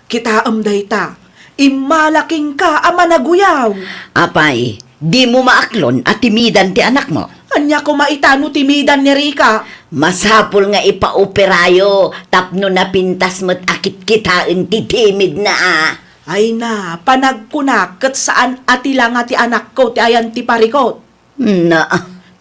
Kitaem dayta, immala kenka a managuyaw. Apay, dimo maaklon a timidan ti anakmo? Ania koma ita no timidan ni Rica? Masapul nga ipaoperayo tapno napintas met a kitkitaen ti timidna a. Ay na, panagkunak ket saan a ti langa ti anakko ti ayan ti parikot. Na.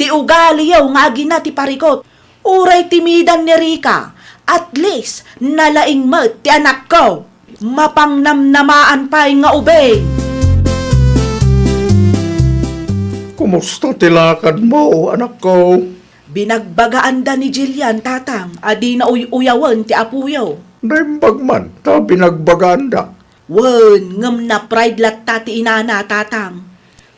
Ti ugaliyo nga agina ti parikot. Uray timidan ni Rica, at least, nalaing met ti anakko. Mapangnamnamaan pay nga ubing. Kumusta ti lakadmo, anakko? Binagbagaanda ni Jillian, tatang, a dina uy-uyawen ti apoyo. Naimbag man ta binagbagaanda. Wen, ngem na-pride latta ti inana, tatang.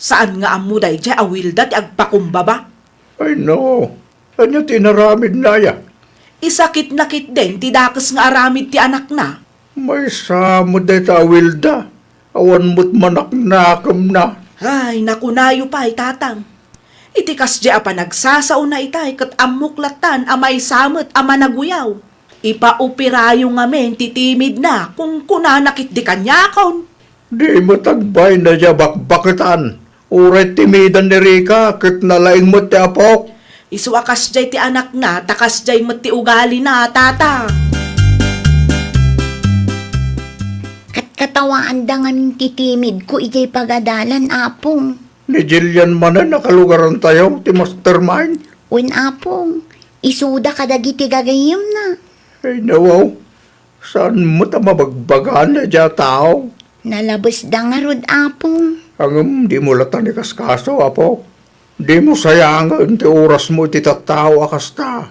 Saan nga ammo daydiay a Wilda ti agpakumbaba. Ay no, ania ti inaramidna aya? Isakitna ketdin ti dakes nga aramid ti anakna. Maysa met dayta a Wilda, awan met manaknakemna. Ay, nakunayo pay, tatang. Iti kasdiay a panagsasaona itay ket ammok lattan a maysa met a managuyaw. Ipaoperayo ngamin ti timidna, kunkunana ketdi kaniakon. Di met agbayna diay bakbaketan. Uray timidan ni Rica ket nalaing met ti apok. Isu a kasdiay ti anakna, ta kasdiay met ti ugalina, tatang. Katkatawaanda ngamin ti timidko idiay pagadalan, Apong. Ni Jillian manen a kalugarantayo ti mastermind? Wen, Apong. Isuda kadagiti gagayyemna. Ay, nawaw. Saan met a mabagbagaan daydiay a tao? Nalabesda ngarud, Apong. Ngem dimo latta ikaskaso, Apo. Dimo sayangen ti orasmo iti tattao a kasta.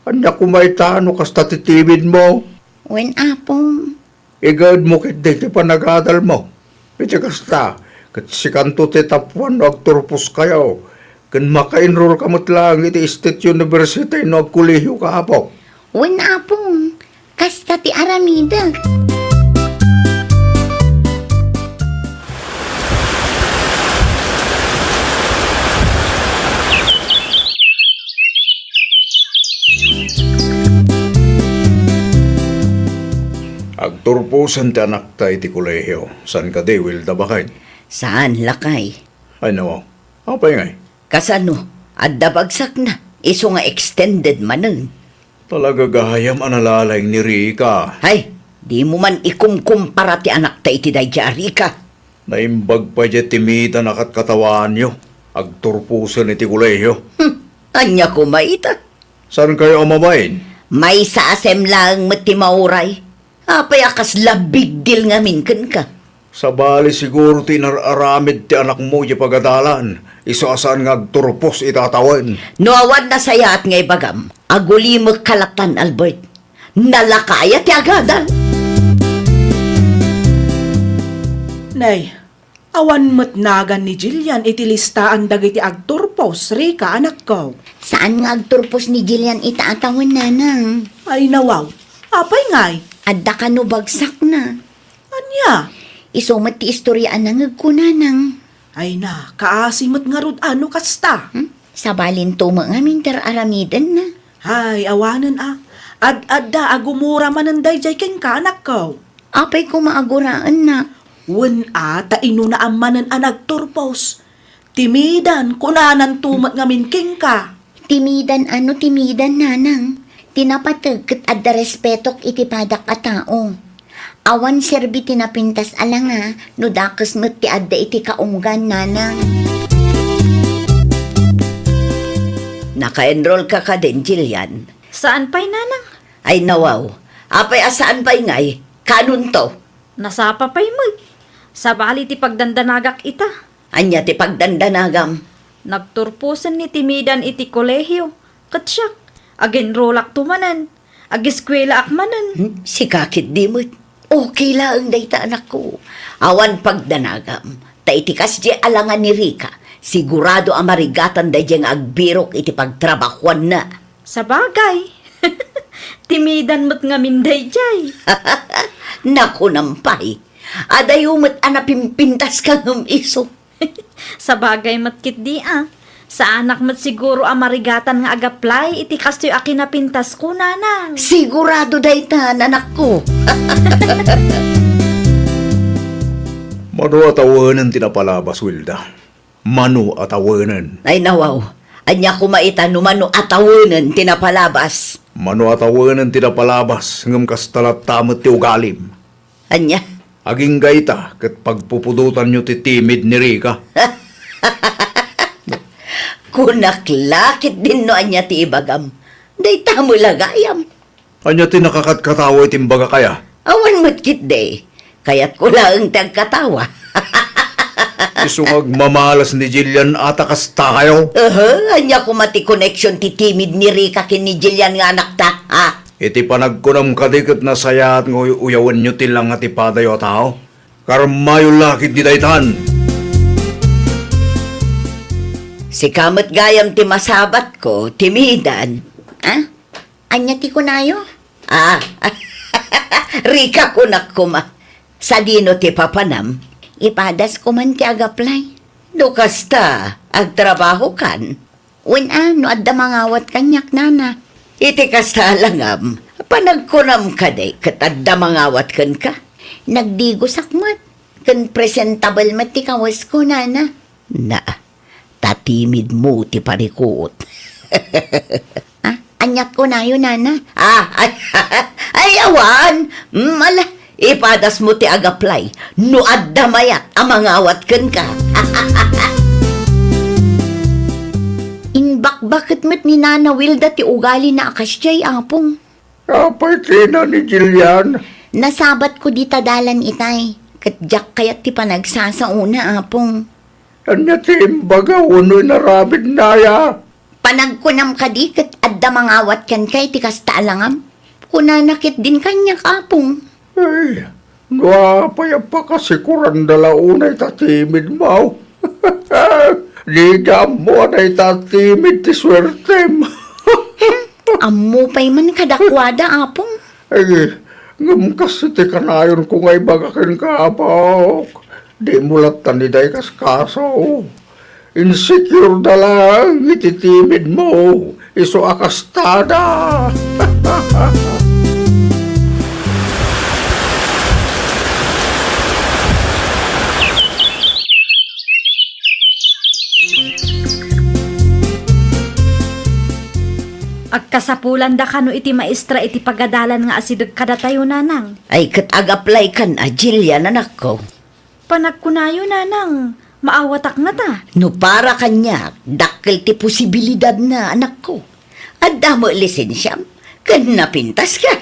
Ania koma ita no kasta ti timidmo? Wen, Apong. Igaedmo ketdi ti panagadalmo. Iti kasta, ket sikanto ti tappuan no agturposkayo, ken maka-enrollka met laeng iti State University no agkolehioka, Apo. Wen, Apong, kasta ti aramidek. Agturposen ti anakta iti kolehio. Saan kadi, Wilda, baket? Saan, lakay. Ay, nawaw. Apay ngay? Kasano? Adda bagsakna. Isu nga extended manen. Talaga gayam a nalalaing ni Rica. Hay, dimo man ikumkumpara ti anakta iti daydiay a Rica. Naimbag pay diay timidan a katkatawaanyo. Agturposen iti kolehio. Hmm, ania koma ita? Saankayo a mabain? Maysa a sem laeng met ti mauray. Apay a kasla big deal ngamin kenka? Sabali siguro ti inar-aramid ti anakmo idiay pagadalan, isu a saan nga agturpos ita a tawen. No awan nasayaat nga ibagam, agulimekka lattan, Albert. Nalaka aya ti agadal? Nay, awan met nagan ni Jillian iti listaan dagiti agturpos, Rica, anakko. Saan nga agturpos ni Jillian ita a tawen, nanang? Ay, nawaw. Apay ngay? Adda kano bagsakna. Ania? Isu met ti istorya a nangegko, nanang. Ay na, kaasi met ngarud a no kasta. Hmm? Sabalinto met ngamin ti ar-aramidenna. Ay, awanen a. Ad-adda a gumura manen daydiay kenka, anakko. Apay koma a guraennak? Wen a, ta inunaan manen a nagturpos. Timidan, kunananto met ngamin kenka. Timidan a no timidan, nanang. Ti napateg ket adda respetok iti padak a tao. Awan serbi ti napintas a langa no dakes met ti adda iti kaunggan, nanang. Naka-enrollka kadin, Jillian? Saan pay, nanang. Ay, nawaw. Apay a saan pay ngay? Kanonto? Nasapa pay met. Sabali ti pagdandanagak ita. Ania ti pagdandanagam? Nagturposen ni timidan iti kolehio. Ket siak, ag-enrollakto manen. Ag-eskuelaak manen. Hmm, sika ketdi met. Okay laeng dayta, anakko. Awan pagdanagam. Ta iti kasdiay a langa ni Rica, sigurado a marigatan daydiay nga agbirok iti pagtrabahuanna. Sabagay. Timidan met ngamin daydiay. Nakunam pay. Adayo met a napimpintaska ngem isu. Sabagay met ketdi a. Saanak met siguro a marigatan nga ag-apply iti kastoy a kinapintasko, nanang. Sigurado dayta, anakko. Mano a tawenen ti napalabas, Wilda? Mano a tawenen? Ay, nawaw. Ania koma ita no mano a tawenen ti napalabas? Mano a tawenen ti napalabas, ngem kasta latta met ti ugalim. Ania? Agingga ita ket pagpupudotanyo ti timid ni Rica. Kunak la ketdin no ania ti ibagam. Dayta met la gayam. Ania ti nakakatkatawa iti imbagak aya? Awan met ketdi. Kayatko laeng ti agkatawa. Isu nga agmamalas ni Jillian a ta kastakayo. Aha, ania koma ti connection ti timid ni Rica ken ni Jillian nga anakta, ha? Iti panagkunam kadi ket nasayaat nga uy-uyawenyo ti langa ti padayo a tao. Karmayo la ketdi daytan. Sika met gayam ti masabatko, timidan. Ha? Ania ti kunayo? Ah, Rica kunak koma. Sadino ti papanam? Ipadas koman ti ag-apply. No kasta, agtrabahokan. Wen a, no adda mangawat kaniak, nana. Iti kasta a langam, panagkunam kadi ket adda mangawat kenka. Nagdigosak met, ken presentable met ti kawesko, nana. Na, ta timidmo ti parikut. Ah, aniat kunayo, nana? Ah, ay, ay, awan. Mm, ala, ipadasmo ti ag-apply. No adda mayat a mangawat kenka. Imbakbaket met ni Nana Wilda ti ugalina a kasdiay, Apong. Apay tina ni Jillian? Nasabatko dita dalan itay, ket diak kayat ti panagsasaona, Apong. Ania ti imbaga wenno inaramidna aya? Panagkunam kadi ket adda mangawat kenka iti kasta a langam? Kunana ketdin kaniak, Apong. Ay, no apay a pakasikuranda la unay ta timidmo. Dida ammo a dayta a timid ti suertem. Ammo pay man kadakuada, Apong. Ay, ngem kas iti kanayonko nga ibaga kenka, Apok, dimo latta ni dayta kaskaso. Insecure da laeng iti timidmo isu a kastada. Agkasapulanda kano iti maestra iti pagadalan nga asideg kadatayo, Nanang? Ay, ket ag-apply kan a, Jillian, anakko. Panagkunayo, Nanang, maawatak ngata. No para kaniak, dakkel ti posibilidadna, anakko. Adda met lisensiam, ken napintaska.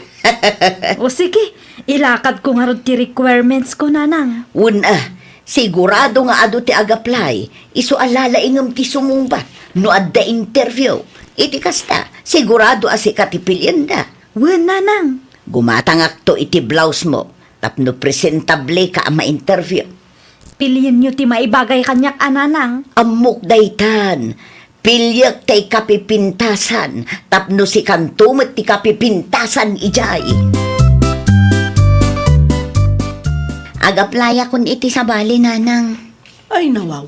O sige, ilakadko ngarud ti requirements ko, Nanang. Wen a, sigurado nga adu ti ag-apply, isu a lalaingem ti sumungbat no adda interview. Iti kasta, sigurado a sika ti pilienda. Wen, Nanang. Gumatangakto iti blouse mo. Tapno presentable ka a ma-interview. Pilienyo ti maibagay kaniak a, Nanang. Ammok daytan. Piliek ti kapipintasan, tapno sikanto met ti kapipintasan idiay. Ag-applyakon iti sabali, Nanang. Ay, nawaw.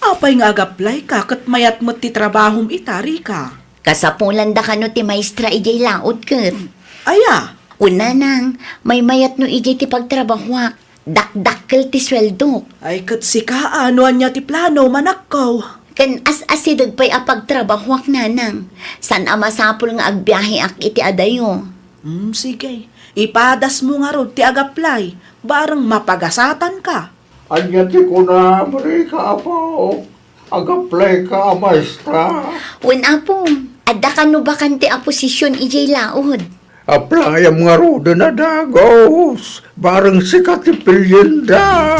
Apay nga ag-apply ka ket mayat met ti trabahom ita, Rica? Kasapulanda kano ti maestra idiay laod ket. Aya? Wen, Nanang, maymayat no idiay ti pagtrabahoak. Dakdakkel ti sueldok. Ay, ket sika a, no ania ti plano, manakkaw? Ken as-asideg pay a pagtrabahoak, Nanang. Saan a masapul nga agbiaheak iti adayo. Hmm, sige. Ipadasmo ngarud ti ag-apply. Bareng mapagasatanka. Ania ti kunam, Rica, Apo? Ag-apply ka a maestra? Wen, Apong, adda kano bakante a posisyon idiay laod? Applyam ngaruden a dagus, bareng sika ti pilienda.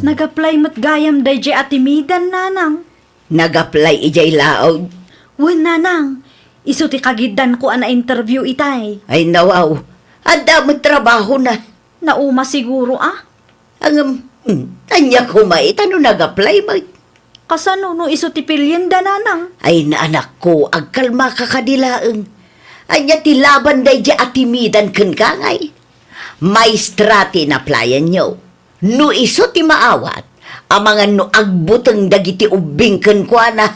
Nag-apply met gayam daydiay a timidan, Nanang. Nag-apply idiay laod? Wen, Nanang. Isu ti kagiddanko a na-interview itay. Ay, nawaw. Adda met trabahona. Nauma siguro, a? Ngem, hmm, ania koma ita no nag-apply met? Kasano no isu ti pilienda, Nanang? Ay, na, anakko, agkalmaka kadi laeng. Ania ti laban daydiay a timidan kenka ngay? Maestra ti in-applyanyo. No isu ti maawat, amangan no agbuteng dagiti ubbing kenkuana.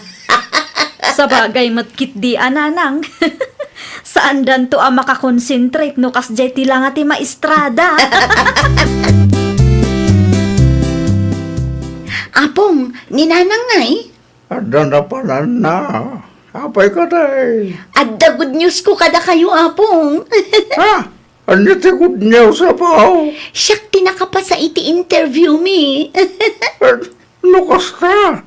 Sabagay met ketdi a, Nanang. Saandanto a makakonsentrate no kasdiay ti langa ti maestrada. Apong, ni Nanang ngay? Adda napananna. Apay kadi? Adda good news ko kadakayo, Apong. Ha? Ania ti good news, Apo? Siak ti nakapasa iti interview mi. Eh, no kasta,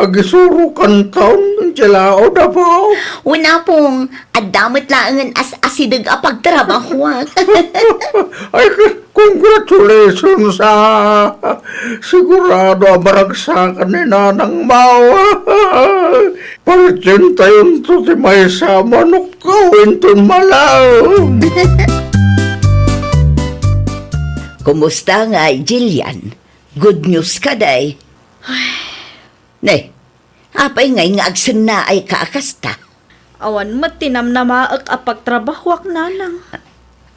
Agisurokanton, idiay laud, Apo. Wen, Apong, adda met laengen as-asideg a pagtrabahoak. Ay, congratulations, ah. Sigurado a maragsakan ni Nanang Mawa. Palientayonto ti maysa a manukko inton malaem. Kumusta ngay, Jillian? Good news kadi? Ne, apay ngay nga agsennaayka a kasta? Awan met ti namnamaek a pagtrabahoak, Nanang.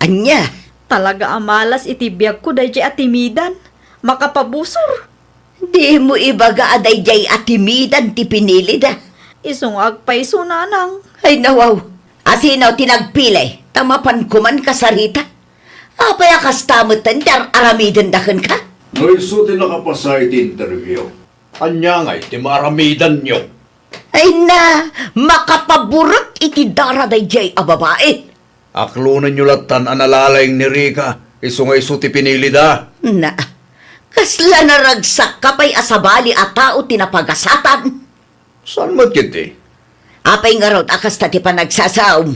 Ania? Talaga a malas iti biagko daydiay a timidan. Makapabusor. Dimo ibaga a daydiay a timidan ti pinilida. Isu nga agpayso, Nanang. Ay, nawaw. Asino ti nagpili? Ta mapanko man kasarita. Apay a kasta metten ti ar-aramidenda kenka? No isu ti nakapasaay iti interview, ania ngay ti maaramidanyo? Ay na, makapaburek iti dara daydiay a babai. Aklonenyo lattan a nalalaing ni Rica, isu nga isu ti pinilida. Na, kasla naragsakka pay a sabali a tao ti napagasatan? Saan met ketdi? Apay ngarud a kasta ti panagsasaom?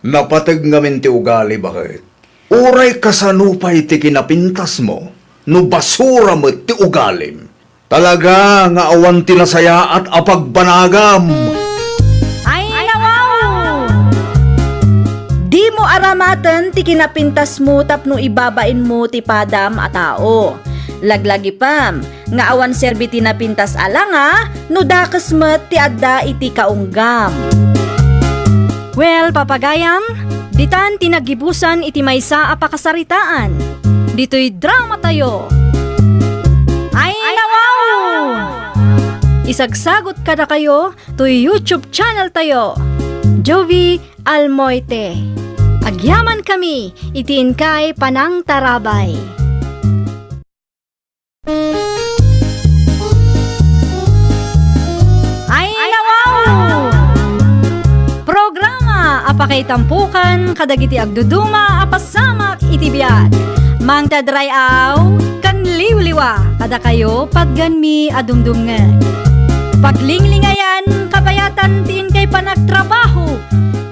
Napateg ngamin ti ugali, baket. Uray kasano pay ti kinapintasmo, no basura met ti ugalim. Talaga nga awan ti nasayaat a pagbanagam. Ay, nawaw! Dimo aramaten ti kinapintasmo tapno ibabainmo ti padam a tao. Laglagipem, nga awan serbi ti napintas a langa no dakes met ti adda iti kaunggam. Well, papagayam, ditan ti naggibusan iti maysa a pakasaritaan. Ditoy dramatayo. Ay, nawaw! Isagsagot kadakayo toy YouTube channel tayo, Jovie Almoite. Agyamankami iti inkay panangtarabay. Ay, nawaw! Programa a pakaitampokan kadagiti agduduma a pasamak iti biag. Mangted ray-aw ken liwliwa kadakayo patganmi a dumdumngeg. Paglinglingayan, kabayatan ti inkay panagtrabaho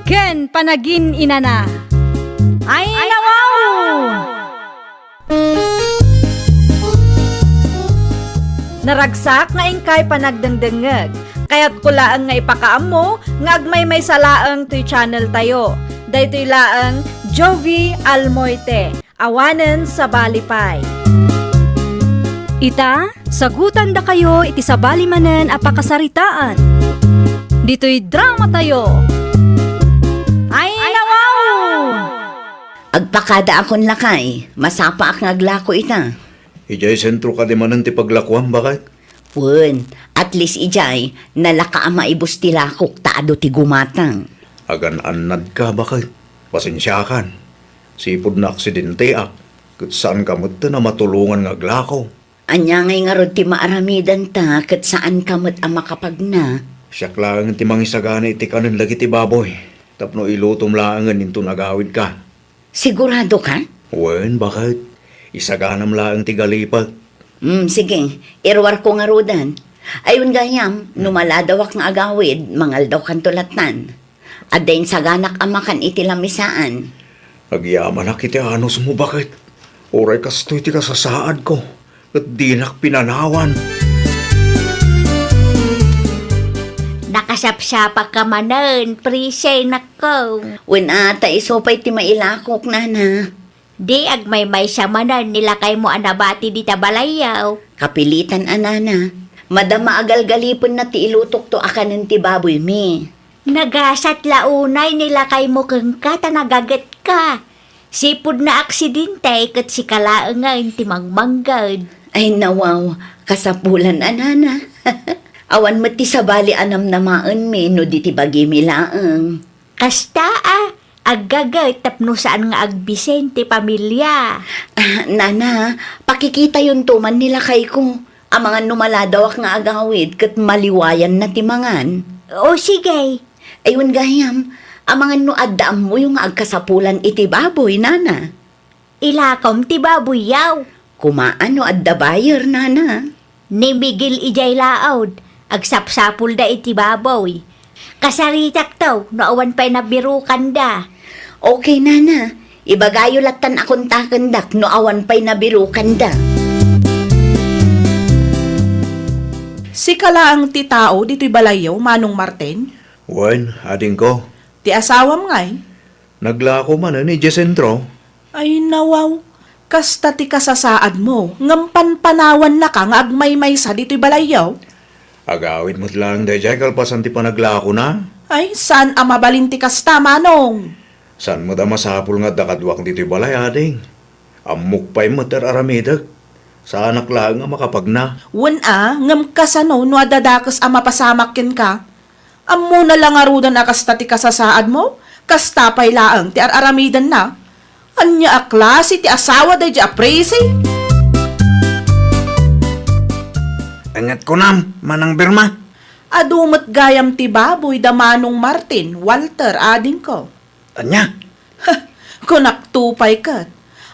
ken panagin-inana. Ay, nawaw! Naragsak nga inkay panagdengdengngeg. Kayatko laeng nga ipakaammo nga agmaymaysa laeng toy channel tayo. Daytoy laeng Jovie Almoite, awanen sabali pay. Ita, sagutandakayo iti sabali manen a pakasaritaan. Ditoy dramatayo. Ay, nawaw! Agpakadaakon lakay, masapaak nga aglako ita. Idiay sentro kadi manen ti paglakuam, baket? Wen, at least idiay, nalaka a maibus ti lakok ta adu ti gumatang. Agan-annadka, baket. Pasensiakan. Sipud naaksidentiak, ket saanka metten a matulongan nga aglako. Ania ngay ngarud ti maaramidanta ket saanka met a makapagna? Siak laeng ti mangisagana iti kanen dagiti baboy tapno ilutom laengen inton agawidka. Siguradoka? Wen, baket. Isaganam laeng ti galipek. Mm, sige. Iruarko ngaruden. Ay, wen gayam, no maladawak nga agawid, mangaldawkanto lattan. Adda insaganak a makan iti lamisaan. Agyamanak iti anusmo, baket. Uray kastoy ti kasasaadko, ket dinak pinanawan. Nakasapsapaka manen, Prissy, nakko. Wen a, ta isu pay ti mailakok, nana. Di agmaymaysa manen ni lakaymo a nabati dita balayyo. Kapilitan a nana. Madama a galgalipenna ti ilutokto a kanen ti baboymi. Nagasat la unay ni lakaymo kenka ta nagagetka. Sipud naaksidente ket sika laengen ti mangmangged. Ay, nawaw, kasapulan a nana. Awan met ti sabali a namnamaenmi no di ti bagimi laeng. Kasta a, aggaget tapno saan nga agbisen ti pamilia. Ah, nana, pakikitayonto man ni lakayko. Amangan no maladawak nga agawid ket maliwayanna ti mangan. O, sige. Ay, wen gayam, amangan no adda ammoyo nga agkasapulan iti baboy, nana. Ilakom ti baboyyo. Kumaan no adda buyer, nana. Ni Miguel idiay laud. Agsapsapulda iti baboy. Kasaritakto no awan pay nabirukanda. Okay, nana. Ibagayo lattan a kontakendak no awan pay nabirukanda. Sika laeng ti tao ditoy balayyo, Manong Martin? Wen, adingko. Ti asawam ngay? Naglako manen idiay sentro. Ay, nawaw. Kasta ti kasasaadmo, ngem panpanawannaka nga agmaymaysa ditoy balayyo? Agawid met laeng daydiay kalpasan ti panaglakona. Ay, saan a mabalin ti kasta, Manong? Saan met a masapul nga adda kaduak ditoy balay, ading? Ammok pay met ti ar-aramidek. Saanak laeng a makapagna. Wen a, ngem kasano no adda dakes a mapasamak kenka? Ammona la ngaruden a kasta ti kasasaadmo? Kasta pay laeng ti ar-aramidenna? Ania a klase ti asawa daydiay a Prissy? Inget kunam, Manang Birma. Adu met gayam ti baboy da Manong Martin, Walter, adingko. Ania? Kunakto pay ket,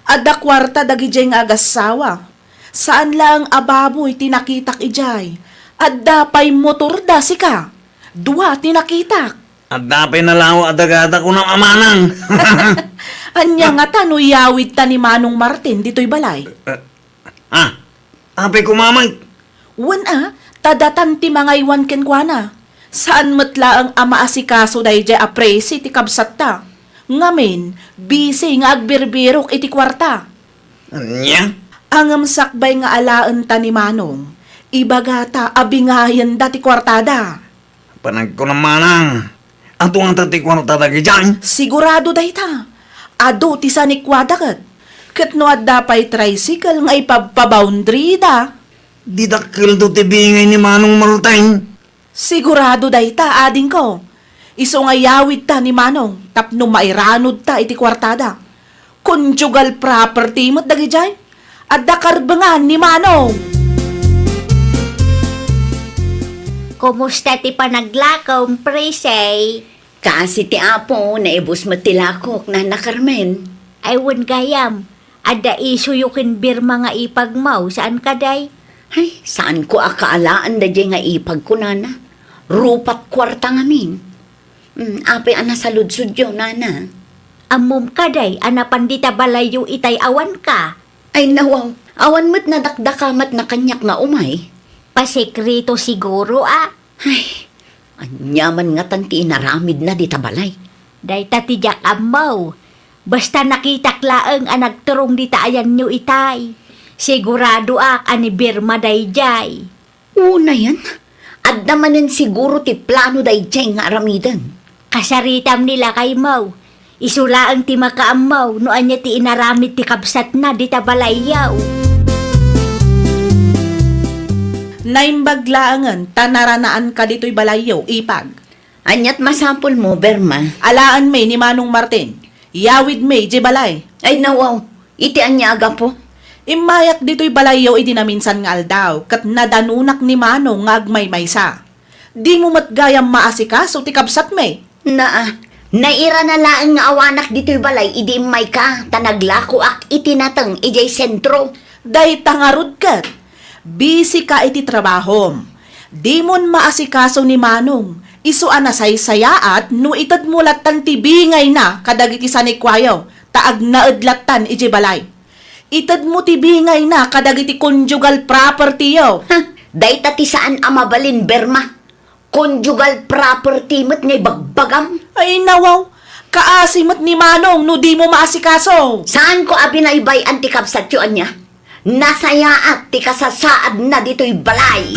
adda kuarta dagidiay nga agassawa. Saan laeng a baboy ti nakitak idiay. Adda pay motorda, sika. Dua ti nakitak. Adda pay nalawa a dagada kunam a manang. Ania ngata no iyawidta ni Manong Martin ditoy balay? Eh, ah, apay kumamek? Wen a, ta datan ti mangaywan kenkuana. Saan met laeng a maasikaso daydiay a Prissy ti kabsatta. Ngamin, busy nga agbirbirok iti kuarta. Ania? Ngem sakbay nga alaenta ni Manong, ibagata a bingayenda ti kuartada. Panagkunam manang, adu ngata ti kuarta dagidiay? Sigurado dayta. Adu ti sanikuada ket. Ket no adda pay tricycle nga ipabpaboundary da. Di dakkelto ti bingay ni Manong Martin. Sigurado dayta, adingko. Isu nga iyawidta ni Manong tapno mairanudta iti kuartada. Conjugal property met dagidiay. Adda karbengan ni Manong. Kumusta ti panaglakom, Prissy? Kaasi ti Apo, naibus met ti lakok, Nana Carmen. Ay, wen gayam, adda isuyo ken Birma nga ipagmo, saan kadi? Ay, saanko a kaalaan daydiay nga ipagko, Nana. Rupat kuarta ngamin. Hmm, apay a nasaludsodyo, Nana? Ammom kadi a napan dita balayyo itay awanka? Ay, nawaw, awan met nadakdakamatna kaniak nga umay. Pasekreto siguro a. Ay, ania man ngatan ti inaramidna dita balay? Dayta ti diak ammo. Basta nakitak laeng a nagturong dita ayanyo itay. Siguradoak a ni Birma daydiay. Unayen, adda manen siguro ti plano daydiay nga aramiden. Kasaritam ni lakaymo. Isu laeng ti makaammo no ania ti inaramid ti kabsatna dita balayyo. Naimbag laengen ta naranaanka ditoy balayyo, ipag. Aniat masapulmo, Berma? Alaenmi ni Manong Martin. Iyawidmi idiay balay. Ay, nawaw. Iti ania a gapu? Immayak ditoy balayyo idi naminsan nga aldaw, ket nadanonak ni Manong nga agmaymaysa. Dimo met gayam maasikaso ti kabsatmi. Naa, nairana laeng nga awanak ditoy balay idi immayka, ta naglakoak iti nateng idiay sentro. Dayta ngarud ket, busy ka iti trabahom. Dimon maasikaso ni Manong, isu a nasaysayaat no itedmo lattan ti bingayna kadagiti sanikuayo, ta agnaed lattan idiay balay. Itedmo ti bingayna kadagiti conjugal property-yo. Ha, dayta ti saan a mabalin, Berma. Conjugal property met nga ibagbagam. Ay, nawaw. Kaasi met ni Manong no dimo maasikaso. Saanko a binaybay-an ti kabsatyo, ania? Nasayaat ti kasasaadna ditoy balay.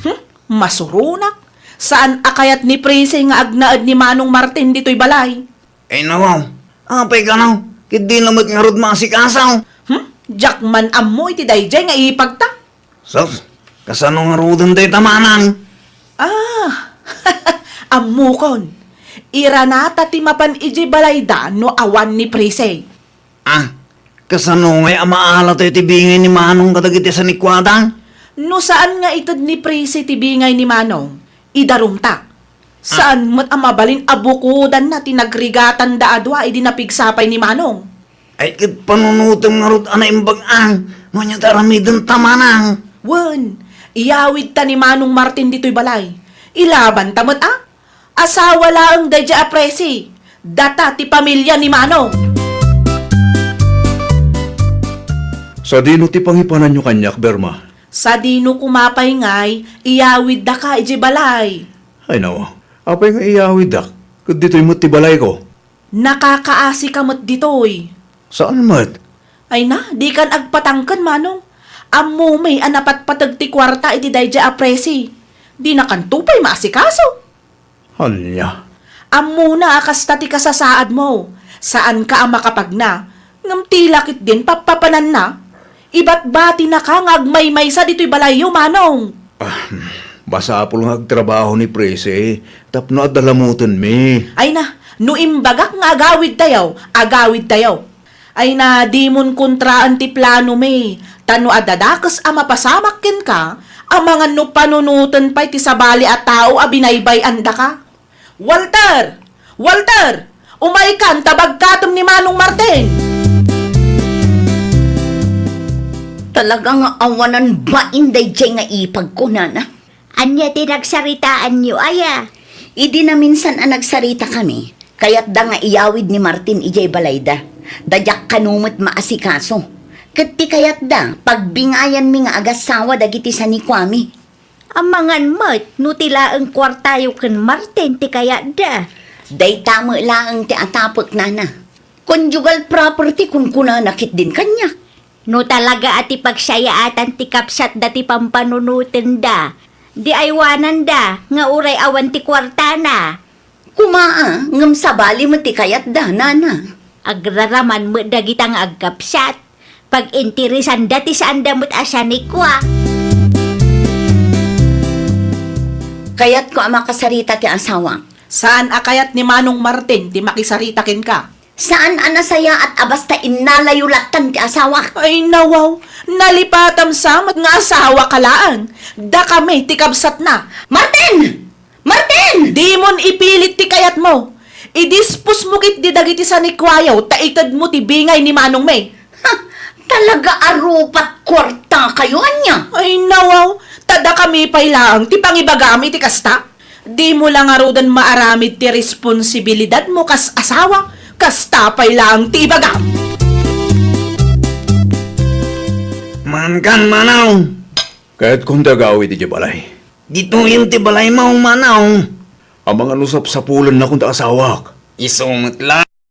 Hmm, masuronak. Saan a kayat ni Prissy nga agnaed ni Manong Martin ditoy balay? Ay, nawaw. Apay kano? Ket dina met ngarud maasikaso. Hmm? Diak man ammo iti daydiay nga ipagta. Sus, kasano ngaruden dayta, manang? Ah, ammokon. Iranata ti mapan idiay balayda no awan ni Prissy. Ah, kasano ngay a maala tayo ti bingay ni Manong kadagiti sanikuada? No saan nga ited ni Prissy ti bingay ni Manong, idarumta. Saan met a mabalin a bukodanna ti nagrigatanda a dua idi napigsa pay ni Manong. Ay, ket panunotem ngarud a naimbag-an no ania ti aramidenta, manang. Wen, iyawidta ni Manong Martin ditoy balay. Ilabanta met a. Asawa laeng daydiay a Presi. Data ti pamilia ni Manong. Sadino ti pangipananyo kaniak, Berma? Sadino koma pay ngay, iyawiddaka idiay balay. Ay, nawa. Apay nga iyawiddak? Ket ditoy met ti balayko. Nakakaasika met ditoy. Saan met? Ay na, dikan agpatangken, Manong. Ammom a napatpateg ti kuarta iti daydiay a Presi. Dinakanto pay maasikaso. Ania? Ammona a kasta ti kasasaadmo. Saanka a makapagna. Ngem tila ketdin pappapananna. Ibatbatinaka nga agmaymaysa ditoy balayyo, Manong. Ah, masapul nga agtrabaho ni Presi tapno adda lamutenmi. Ay na, no imbagak nga agawidtayo, agawidtayo. Ay na, dimon kontraen ti planomi, ta no adda dakes a mapasamak kenka, amangan no panunoten pay ti sabali a tao a binaybay-andaka. Walter! Walter! Umaykan ta bagkatem ni Manong Martin! Talaga nga awanan bain daydiay nga ipagko, nana. Ania ti nagsaritaanyo, aya? Idi naminsan a nagsaritakami, kayatda nga iyawid ni Martin idiay balayda. Da diak kano met maasikaso. Ket ti kayatda, pagbingayanmi nga agassawa dagiti sanikuami. Amangan met no ti laeng kuartayo ken Martin ti kayatda. Dayta met laeng ti atapek, nana. Conjugal property kunkunana ketdin kaniak. No talaga a ti pagsayaatan ti kabsatda ti pampanunotenda, di aywananda nga uray awan ti kuartana. Koma a, ngem sabali met ti kayatda, nana. Agraraman met dagita nga agkabsat. Pag-interesanda ti saanda met a sanikua. Kayatko a makasarita ti asawak. Saan a kayat ni Manong Martin ti makisarita kenka? Saan a nasayaat a basta innalayo lattan ti asawak. Ay, nawaw. Nalipatam sa met nga asawaka laeng. Dakami ti kabsatna. Martin! Martin! Dimon ipilit ti kayatmo. Idisposmo ketdi dagiti sanikuayo ta itedmo ti bingay ni manongmi. Ha! Talaga a rupat kuartakayo, ania? Ay, nawaw. Ta dakami pay laeng ti pangibagam iti kasta. Dimo la ngaruden maaramid ti responsibilidadmo kas asawa, kasta pay laeng ti ibagam. Mankan, Manong! Kayatkon ti agawid idiay balay. Ditoyen ti balaymo, Manong. Amangan no sapsapulennakon ti asawak. Isu met la.